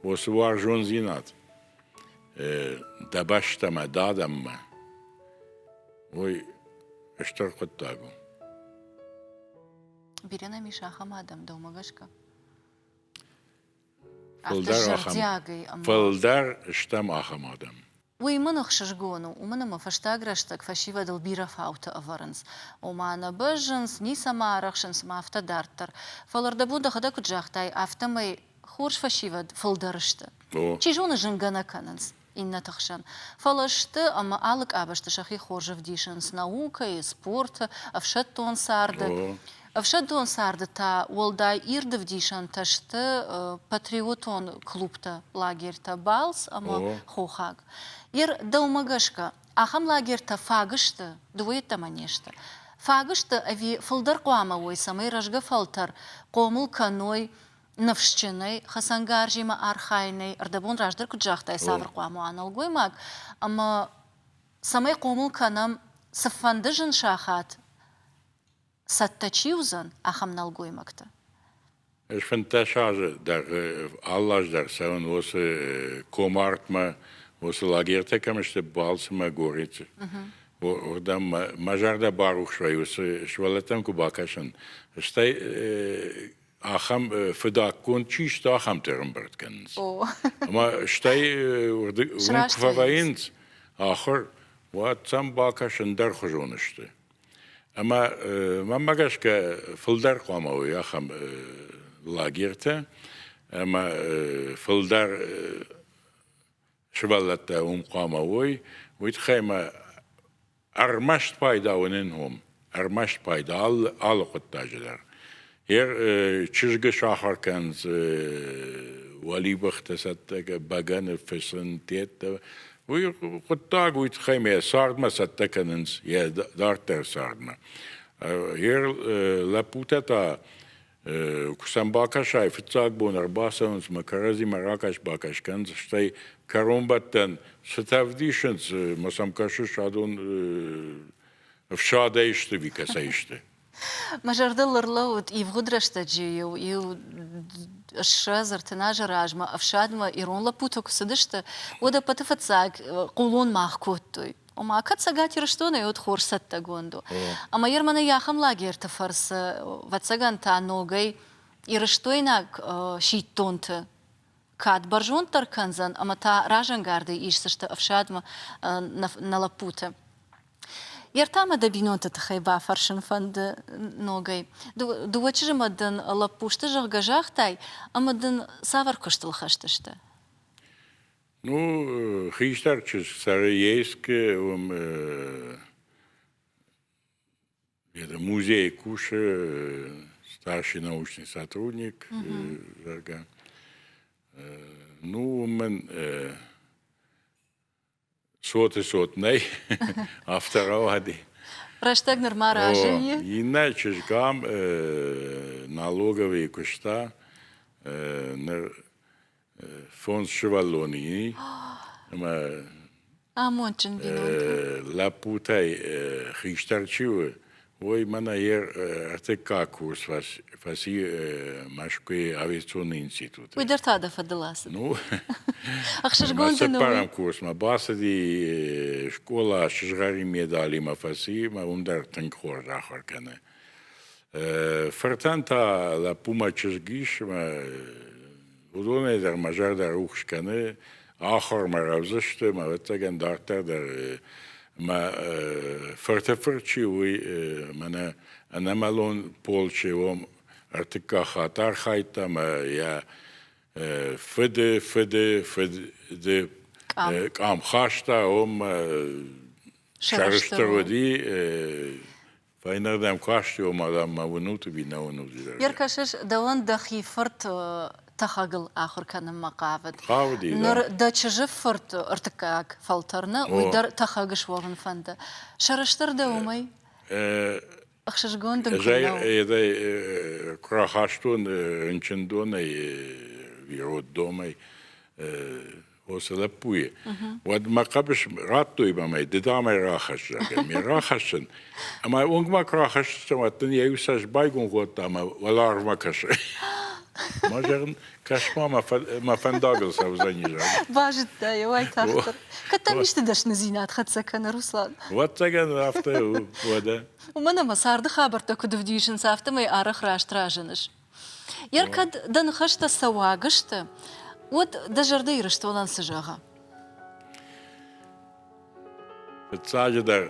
уыцы уарзондзинад. дӕ бӕстӕмӕ, дӕ адӕммӕ, уый стыр хъуыддаг у. Бирӕ нӕм ис ахӕм адӕм, дӕумӕ гӕсгӕ? Афтӕ зӕрдиагӕй ӕмӕ... Фылдӕр стӕм ахӕм адӕм. Уый мын ӕхсызгон у, уымӕн ӕмӕ фӕстаг рӕстӕг фӕсивӕдыл бирӕ фаутӕ ӕвӕрынц. Ома нӕ бӕззынц, ницӕмӕ арӕхсынц ӕмӕ афтӕ дарддӕр. Фӕлӕ ӕрдӕбон дӕхӕдӕг куыд загътай, афтӕмӕй хорз фӕсивӕд фылдӕр сты. Чи зоны, зынгӕ нӕ кӕнынц иннӕты хсӕн, фӕлӕ сты ӕмӕ алы къабӕзты сӕхи хорз ӕвдисынц наукӕйы, спорты, ӕфсӕддон царды. Ӕфсӕддон царды та уӕлдай ирд ӕвдисӕнтӕ сты патриотон клубтӕ, лагертӕ Балц ӕмӕ Хохаг. Ер дӕумӕ гӕсгӕ, ахӕм лагертӕ фаг сты, дыууӕ йеддӕмӕ не сты? Фаг сты ӕви фылдӕр хъуамӕ уой, цӕмӕй рӕзгӕ фӕлтӕр хъомыл кӕной ныфсджынӕй, хӕцӕнгарзимӕ архайынӕй, ӕрдӕбон раздӕр куыд загътай, цавӕр хъуамӕ уа нӕлгоймаг, ӕмӕ цӕмӕй хъомыл кӕнӕм цыфӕнды зын сахат цӕттӕ чи уыдзӕн, ахӕм нӕлгоймӕгтӕ. Ӕз 15 азы дӕргъы алы аз дӕр цӕуын уыцы Комартмӕ, уыцы лагертӕ кӕм сты, балцмӕ горӕты. Уырдӕм мӕ зӕрдӕ барухс вӕййы уыцы сывӕллӕттӕм куы бакӕсын. Стӕй ахӕм фыдакконд чи сты, ахӕмты ӕрӕмбырд кӕнынц. Ӕмӕ стӕй уым куы фӕвӕййынц ахуыр, уӕд сӕм бакӕс ӕндӕрхуызон сты. Ӕмӕ мӕнмӕ гӕсгӕ фылдӕр хъуамӕ уой ахӕм лагертӕ ӕмӕ фылдӕр сывӕллӕттӕ уым хъуамӕ уой. Уый тыххӕй мӕ ӕрмӕст пайда уынын уым, ӕрмӕст пайда алы хъуыддаджы дӕр. Йе чызгы сахар кӕнынц уӕлибӕхтӕ цӕттӕ, бӕгӕны фыцын, теттӕ. Уый хъуыддаг уый тыххӕй ме цардмӕ цӕттӕ кӕнынц йӕ дарддӕр цардмӕ. Йе лӕппутӕ та куы сӕм бакӕсай, фыццаг бон ӕрбацӕуынц мӕ кӕрӕдзимӕ ракӕс-бакӕс кӕнынц, стӕй кӕронбӕттӕн цытӕ ӕвдисынц, мӕ сӕм кӕсыс, адон ӕфсадӕй сты, ви кӕцӕй сты. Мӕ зӕрдыл ӕрлӕууыд ивгъуыд рӕстӕджы-иу иу 20 ӕртын азы размӕ ӕфсадмӕ ирон лӕппутӕ куы цыдысты, уӕд ӕппӕты фыццаг хъулон мах кодтой. Ома, кӕд Цӕгат Ирыстонӕй уӕд хорз цӕттӕгонд у. Ӕмӕ Ерманы ахӕм лагерты фӕрцы, ӕвӕццӕгӕн та ногӕй ирыстойнаг сидтонты кад бӕрзонддӕр кӕндзӕн ӕмӕ та разӕнгардӕй исдзысты ӕфсадмӕ нӕ лӕппуты. Йе мӕ дӕ бинонты тыххӕй бафӕрсын фӕнды ногӕй. Дыууӕ чызджы дын лӕппу сты, зӕгъгӕ, загътай, ӕмӕ дын цавӕр куыстыл хӕст сты? Ну, хистӕр чызг цӕры Ейскы, уым музейы кусы старший научный сотрудник, зӕгъгӕ. Ну, уымӕн Цоты цот нӕй, афтӕ рауади. Рӕстӕг нырма разы и. Иннӕ чызг ам налоговый куыста, ныр фондз сывӕллоны и. Ӕмӕ Амондджын бинонтӕ. Лӕппутӕй хистӕр чи у, Уой мӕнӕ е ӕртыккаг курс фӕци Мӕскуыйы авиационный институты. Уый дӕр та дӕ фӕдыл ацыд. Ну, ӕхсызгон дын у. Цыппӕрӕм курсмӕ бацыди, скъола сызгъӕрин медалимӕ фӕци, ӕмӕ уым дӕр тынг хорз ахуыр кӕны. Фыртӕн та лӕппумӕ чызг ис, ӕмӕ уыдонӕй дӕр мӕ зӕрдӕ рухс кӕны. Ахуырмӕ рӕвдз сты, ӕмӕ ӕвӕццӕгӕн дарддӕр дӕр мӕ фырты фырт чи у, уый мӕнӕ ӕнӕмӕлон полчы уым ӕртыккаг хатт архайдта ӕмӕ йӕ фыды фыды фыды къам хаста, уым сӕрыстыр уыди. Фӕйнӕрдӕм касти, ома дам мӕ уынут ӕви нӕ уынут. Ӕркӕсыс, дӕуӕн дӕхи фырт тӕхӕгыл ахуыр кӕнынмӕ хъавыд. Хъавыди, да. Ныр дӕ чызджы фырт ӕртыккаг фӕлтӕр нӕ, уый дӕр тӕхӕг суӕвын фӕнды. Сӕрыстыр дӕ уымӕй? Ӕхсызгон дын куы нӕу. Ӕз куы рахастон рынчындонӕй, роддомӕй, уыцы лӕппуйы, уӕд мӕ хъӕбыс радтой мӕ ды дам ӕй рахӕсс, зӕгъгӕ, ме рахӕссын. Ӕмӕ уынгмӕ куы рахӕссын, уӕд дын йӕ иу цӕст байгом кодта ӕмӕ уӕларвмӕ кӕсы. Ма зӕгъын, кӕс-ма, мӕ фӕндагыл цӕудзӕни, зӕгъын. Базыдта йӕ уайтагъддӕр. Кӕд дӕм исты дӕсныдзинад хӕццӕ кӕны, Руслан? Ӕвӕццӕгӕн, афтӕ у, уӕдӕ. Уымӕн ӕмӕ царды хабӕрттӕ куыд ӕвдисынц, афтӕмӕй арӕх раст разыныс. Йер кӕд дӕ ныхӕстӕ цӕуаг сты, уӕд дӕ зӕрдӕ Ирыстонӕн цы зӕгъы? Фыццаджыдӕр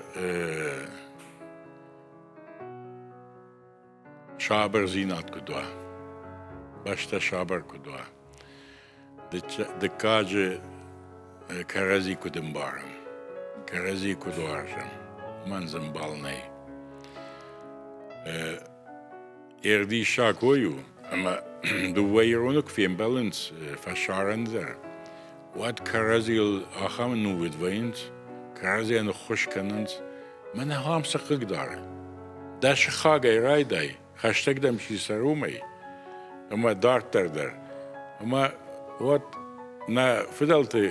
сабырдзинад куыд уа, бӕстӕ сабыр куыд уа, дыккаджы кӕрӕдзи куыд ӕмбарӕм, кӕрӕдзи куыд уарзӕм, уымӕн дзы ӕмбал нӕй. Ӕрдиссаг уый у, ӕмӕ дыууӕ ироны куы фембӕлынц фӕсарӕн дӕр, уӕд кӕрӕдзийыл ахӕм ӕнувыд вӕййынц, кӕрӕдзийӕн ӕххуыс кӕнынц. Мӕнӕ ахӕм цы хъыгдары? Дӕ сыхагӕй райдай, хӕстӕг дӕм чи цӕры, уымӕй, ӕмӕ дарддӕр дӕр. Ӕмӕ уӕд нӕ фыдӕлты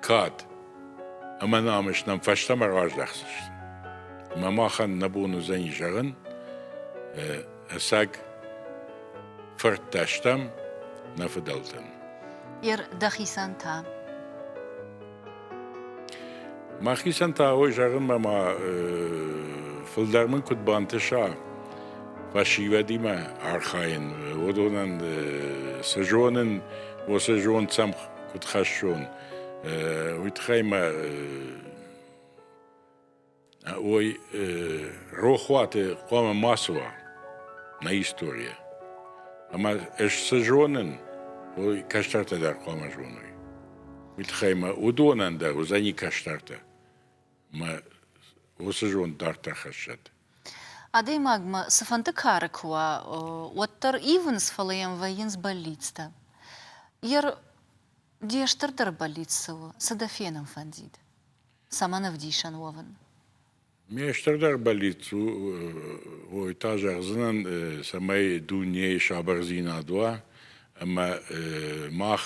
кад ӕмӕ намыс нӕм фӕстӕмӕ раздӕхдзысты. Ӕмӕ махӕн нӕ бон уыдзӕни зӕгъын, ӕцӕг фырттӕ стӕм нӕ фыдӕлтӕн. Ер дӕхицӕн та? Мӕхицӕн та уый зӕгъынмӕ ма фылдӕр мын куыд бантыса фӕсивӕдимӕ архайын, уыдонӕн цы зонын, уыцы зонд сӕм куыд хӕссон, уый тыххӕй мӕ Ой, рохуаты хъуамӕ мацы уа нӕ историйӕ. Ӕмӕ ӕз цы зонын, уый кӕстӕртӕ дӕр хъуамӕ зоной. Уый тыххӕй мӕ уыдонӕн дӕр уыдзӕни кӕстӕртӕ. Мӕ уыцы зонд дарддӕр хӕссӕд. Адӕймагмӕ цыфӕнды кары куы уа, уӕддӕр ивынц, фӕлӕ йӕм вӕййынц бӕллицтӕ. Йе де стырдӕр бӕллиц цы у, цы дӕ фенын фӕндид? Цӕмӕн ӕвдисӕн уӕвын? Ме стырдӕр бӕллиц у, уой та зӕгъдзынӕн, цӕмӕй дунейы сабырдзинад уа ӕмӕ мах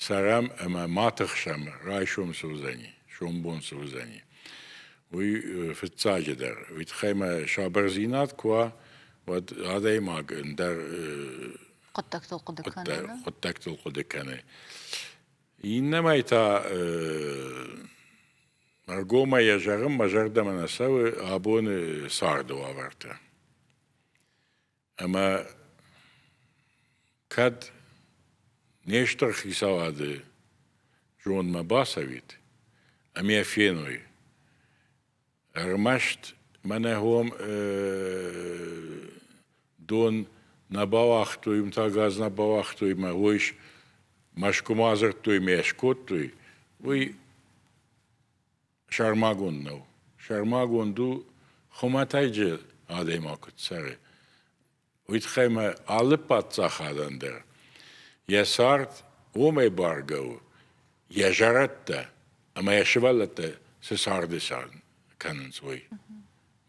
цӕрӕм ӕмӕ ма тыхсӕм, райсом цы уыдзӕни, сомбон цы уыдзӕни. Уый фыццаджыдӕр. Уый тыххӕй мӕ сабырдзинад куы уа, уӕд адӕймаг ӕндӕр хъуыддӕгтыл хъуыды кӕны. Хъуыддӕгтыл хъуыды кӕны. Иннӕмӕй та ӕргомӕй йӕ зӕгъын мӕ зӕрдӕмӕ нӕ цӕуы абоны царды уавӕртӕ. Ӕмӕ кӕд не стыр хицауады зондмӕ бацӕуид ӕмӕ йӕ феной, Ӕрмӕст мӕнӕ уым дон нӕ бауагътой, уым та газ нӕ бауагътой мӕ уый Мӕскуымӕ адзырдтой мӕ скодтой, уый сӕрмагонд нӕу. Сӕрмагонд у хуымӕтӕджы адӕймаг куыд цӕры. Уый тыххӕй мӕ алы паддзахадӕн дӕр йӕ цард уымӕй баргӕ у, йӕ зӕрӕдтӕ ӕмӕ йӕ сывӕллӕттӕ цы царды кӕнынц, уый.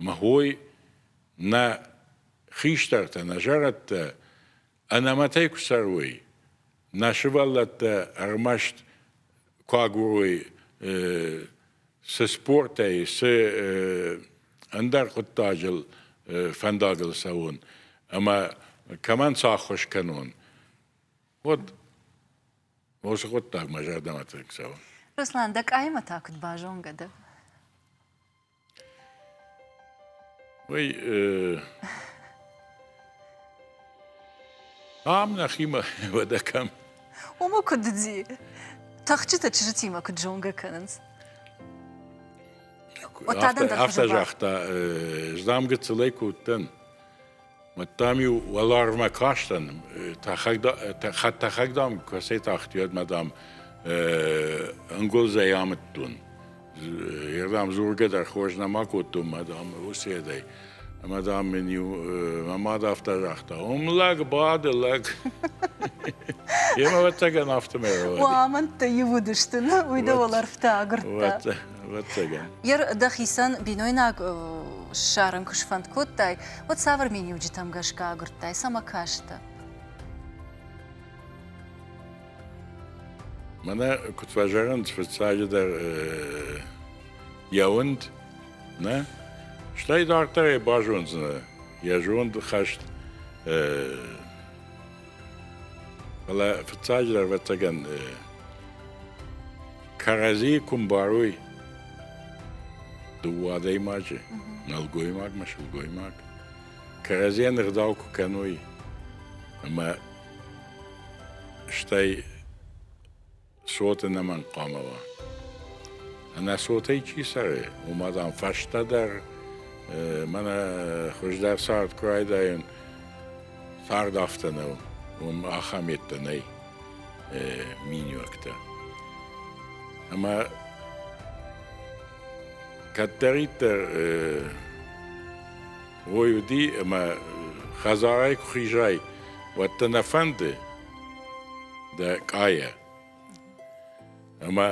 Мӕ хой нӕ хистӕртӕ, нӕ зӕрӕдтӕ ӕнӕмӕтӕй куы цӕрой, нӕ сывӕллӕттӕ ӕрмӕст куы агурой цы спортӕй, цы ӕндӕр хъуыддаджыл фӕндагыл цӕуон ӕмӕ кӕмӕн цы ӕххуыс кӕнон, уӕд уыцы хъуыддаг мӕ зӕрдӕмӕ тынг цӕуы. Руслан, дӕ къаимӕ та куыд базонгӕ дӕ? Уый ам нӕхимӕ уӕдӕ кӕм? Уымӕ куыд уыди? Тӕхджытӕ чызджытимӕ куыд зонгӕ кӕнынц? Афтӕ загъта, ӕз дам гыццылӕй куы уыдтӕн, уӕд дам-иу уӕларвмӕ кастӕн, хӕдтӕхӕг дам кӕцӕй тахти, уӕд мӕ дам ӕнгуылдзӕй амыдтон. Ердам дзургӕ дӕр хорз нӕма кодтон, мӕ дам, уыцы Ӕмӕ дам мын-иу мӕ мад афтӕ загъта, уым лӕг бады, лӕг. Йемӕ ӕвӕццӕгӕн афтӕмӕй рауади. Уӕ амӕндтӕ иу уыдысты, уый дӕ уӕлӕрвтӕ агуырдта. Ӕвӕццӕгӕн. Ер дӕхицӕн бинойнаг ссарын куы сфӕнд кодтай, уӕд цавӕр миниуджытӕм гӕсгӕ агуырдтай, цӕмӕ кастӕ? Мӕнӕ куыд фӕзӕгъынц, фыццаджыдӕр йӕ уынд, нӕ? Стӕй дарддӕр ӕй базондзынӕ, йӕ зонд хӕст. Фӕлӕ фыццаджыдӕр, ӕвӕццӕгӕн, кӕрӕдзийы куы мбарой дыууӕ адӕймаджы, нӕлгоймаг ӕмӕ сылгоймаг, кӕрӕдзийӕн ӕгъдау куы кӕной ӕмӕ стӕй цот ӕнӕмӕнг хъуамӕ уа. Ӕнӕ цотӕй чи цӕры, уымӕ, дам, фӕстӕдӕр мӕнӕ хуыздӕр цард куы райдайын, цард афтӕ нӕу, уым ахӕм йедтӕ нӕй миниуӕгтӕ. Ӕмӕ кӕддӕриддӕр уой уыди, ӕмӕ хӕдзарӕй куы хизай, уӕд дӕ нӕ фӕнды дӕ къайӕ. Ӕмӕ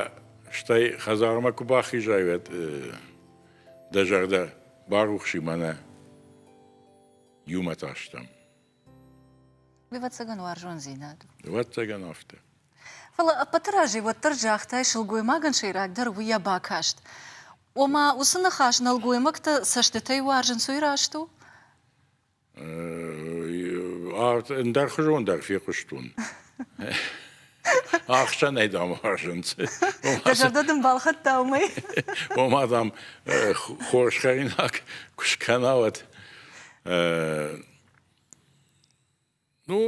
стӕй хӕдзармӕ куы бахизай, уӕд дӕ зӕрдӕ барухси мӕнӕ иумӕ та стӕм. Ӕвӕццӕгӕн уарзондзинад. Ӕвӕццӕгӕн афтӕ. Фӕлӕ ӕппӕты разӕй уӕддӕр загътай, сылгоймагӕн сӕйрагдӕр уый йӕ бакаст. Ома, уыцы ныхас нӕлгоймӕгтӕ цӕстытӕй уарзынц, уый раст у? Ӕндӕрхуызон дӕр фехъуыстон. Ӕхсӕнӕй, дам, уарзынц. Дӕ зӕрдӕ дын балхӕдта уымӕй? Ома, дам, хорз хӕринаг куы скӕна, уӕд. Ну,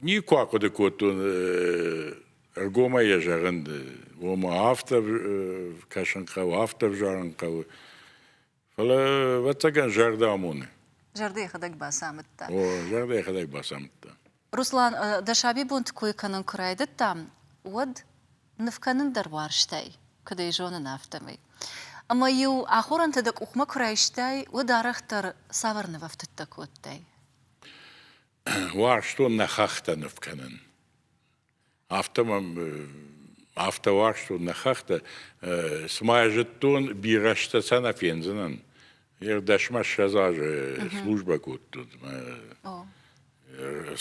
никуы ахъуыды кодтон ӕргомӕй йӕ зӕгъын, ома афтӕ кӕсын хъӕуы, афтӕ ӕвзарын хъӕуы. Фӕлӕ, ӕвӕццӕгӕн, зӕрдӕ амоны. Зӕрдӕ йӕхӕдӕг бацамыдта. О, зӕрдӕ йӕхӕдӕг бацамыдта. Руслан, дӕ сабибонты кой кӕнын куы райдыдтам, уӕд ныв кӕнын дӕр уарзтай, куыд ӕй зонын, афтӕмӕй. Ӕмӕ-иу ахорӕнтӕ дӕ къухмӕ куы райстай, уӕд арӕхдӕр цавӕр нывӕфтыдтӕ кодтай? Уарзтон нӕ хӕхтӕ ныв кӕнын. Афтӕ мӕм афтӕ уарзтон нӕ хӕхтӕ, цыма зыдтон, бирӕ сӕ сӕ нӕ фендзынӕн. Дӕсмӕ 20 азы службӕ кодтон.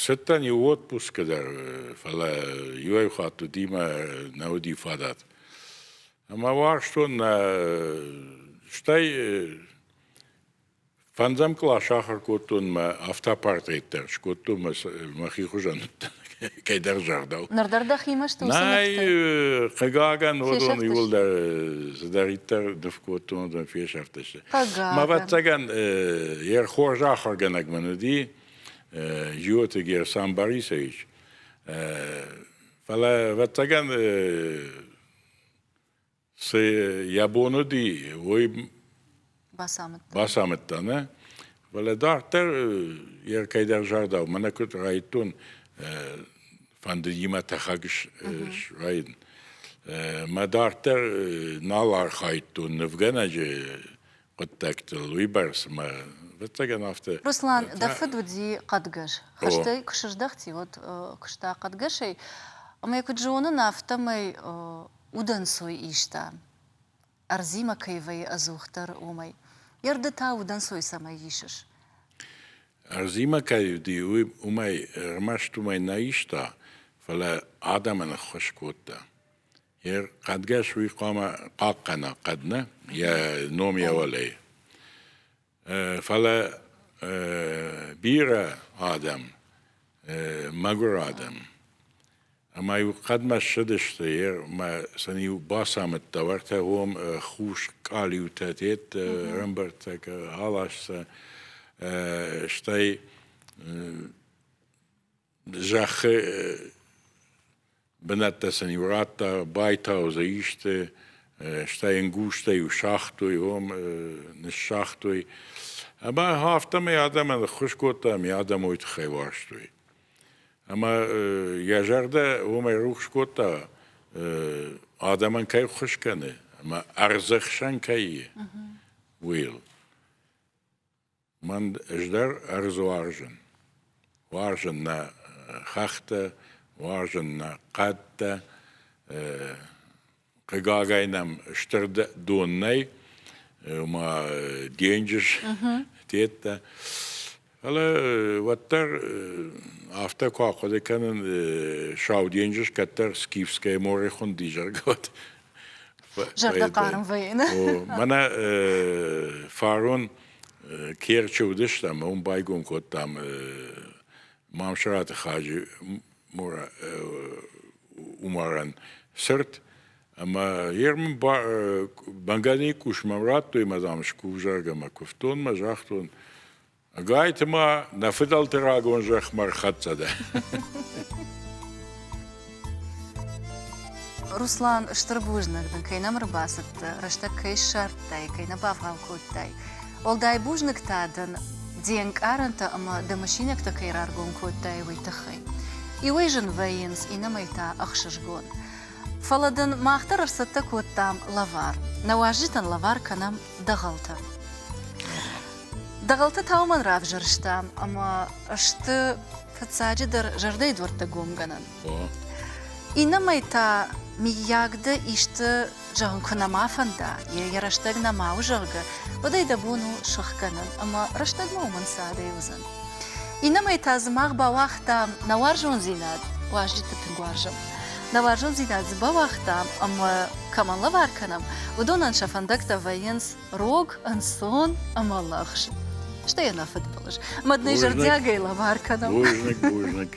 Цыдтӕн иу отпускы дӕр, фӕлӕ иуӕй хатт уыди мӕ нӕ уыди фадат. Ӕмӕ уарзтон нӕ, стӕй Фӕндзӕм кълас ахуыр кодтон мӕ автопортрет дӕр скодтон мӕхи хуызӕн кӕйдӕр зӕрдау. Ныр дӕр дӕхимӕ сты уыцы Нӕй, хъыгагӕн, уыдон иууылдӕр цыдӕриддӕр ныв кодтон, уыдон фесӕфтысты. Хъыгагӕн. Мӕ ӕвӕццӕгӕн, йе хорз ахуыргӕнӕг мын уыди Джиоты Герсан Борисович. Фӕлӕ, ӕвӕццӕгӕн, Цы йӕ бон уыди, уый бацамыдта, нӕ? Фӕлӕ дарддӕр йӕ кӕйдӕр зӕрдау, мӕнӕ куыд райдтон, фӕндыди мӕ тӕхӕг срайын. Мӕ дарддӕр нал архайдтон нывгӕнӕджы хъуыддӕгтыл, уыйбӕрц мӕ, ӕвӕццӕгӕн, афтӕ. Руслан, дӕ фыд уыди хъӕдгӕс. Хӕстӕй куы сыздӕхти, уӕд куыста хъӕдгӕсӕй. Ӕмӕ куыд зонын, афтӕмӕй удӕнцой иста, ӕрдзимӕ кӕй вӕййы ӕдзухдӕр, уымӕй. Йе рды та удӕнцой цӕмӕй исыс? Ӕрдзимӕ кӕй уыди, уый уымӕй ӕрмӕст уымӕй нӕ иста, фӕлӕ адӕмӕн ӕххуыс кодта. Йе хъӕдгӕс уый хъуамӕ хъахъхъӕна хъӕд нӕ, йӕ ном йӕ уӕлӕйы. Фӕлӕ бирӕ адӕм, мӕгуыр адӕм, ӕмӕ-иу хъӕдмӕ ссыдысты, ӕмӕ сын-иу бацамыдта, уӕртӕ уым хус къалиутӕ тет, ӕрӕмбырдтӕ алас сӕ, стӕй зӕххы бынӕттӕ сын-иу радта, байтау дзы исты, стӕй ӕнгузтӕ-иу сагътой, уым ныссагътой. Ӕмӕ афтӕмӕй адӕмӕн ӕххуыс кодта, ӕмӕ адӕм уый тыххӕй уарзтой. Ӕмӕ йӕ зӕрдӕ уымӕй рухс кодта, адӕмӕн кӕй ӕххуыс кӕны ӕмӕ ӕрдзы хсӕн кӕй и, уыйыл. Мӕн ӕз дӕр ӕрдз уарзын. Уарзын нӕ хӕхтӕ, уарзын нӕ хъӕдтӕ. Хъыгагӕй нӕм стыр дон нӕй, ома денджыз теттӕ. Фӕлӕ уӕддӕр афтӕ куы ахъуыды кӕнын, Сау денджыз кӕддӕр Скифское море хуынди, зӕгъгӕ, уӕд Зӕрдӕхъарм вӕййы. Мӕнӕ фарон Керчы уыдыстӕм, уым байгом кодтам. Мамсыраты Хаджи Умарӕн цырт, ӕмӕ йе рмын бӕнгӕнийы къус мӕм радтой ӕмӕ, дам, скув, зӕгъгӕ, мӕ куывтон мӕ загътон, ӕгайтма нӕ фыдӕлты рагон зӕхмӕ ӕрхӕццӕ дӕ. Руслан, стыр бузныг дын, кӕй нӕм ӕрбацыдтӕ, рӕстӕг кӕй ссардтай, кӕй нӕ бавгъау кодтай. Уӕлдай бузныг та дын, де нкъарӕнтӕ ӕмӕ дӕ мысинӕгтӕ кӕй раргом кодтай, уый тыххӕй. Иуӕй зын вӕййынц, иннӕмӕй та ӕхсызгон. Фӕлӕ дын мах дӕр ӕрцӕттӕ кодтам лӕвар. Нӕ уазджытӕн лӕвар кӕнӕм дӕгъӕлтӕ. Дӕгъӕлтӕ та уымӕн равзӕрстам, ӕмӕ сты фыццаджыдӕр зӕрдӕйы дуӕрттӕ гомгӕнӕн. Иннӕмӕй та, миййаг дӕ исты зӕгъын куы нӕма фӕнда, йӕ рӕстӕг нӕма у, зӕгъгӕ, уӕд ӕй дӕ бон у сыхгӕнын ӕмӕ рӕстӕгмӕ уымӕн цадӕй уыдзӕн. Иннӕмӕй та дзы мах бауагътам нӕ уарзондзинад, уазджыты тынг уарзӕм. Нӕ уарзондзинад дзы бауагътам ӕмӕ кӕмӕн лӕвар кӕнӕм, уыдонӕн сӕ фӕндӕгтӕ вӕййынц рог, ӕнцон ӕмӕ лӕгъз. Стӕй ӕнӕфыдбылыз. Ӕмӕ дын ӕй зӕрдиагӕй лӕвар кӕнӕм. Бузныг, бузныг.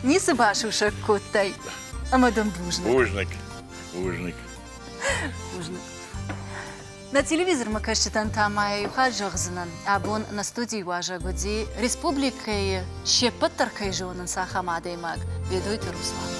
Ницы басусӕг кодтай ӕмӕ дын бузныг. Бузныг, бузныг. Бузныг. Нӕ телевизормӕ кӕсджытӕн та ма иу хатт зӕгъдзынӕн, абон нӕ студийы уазӕг уыди республикӕйы се ппӕт дӕр кӕй зонынц, ахӕм адӕймаг Бедойты Руслан.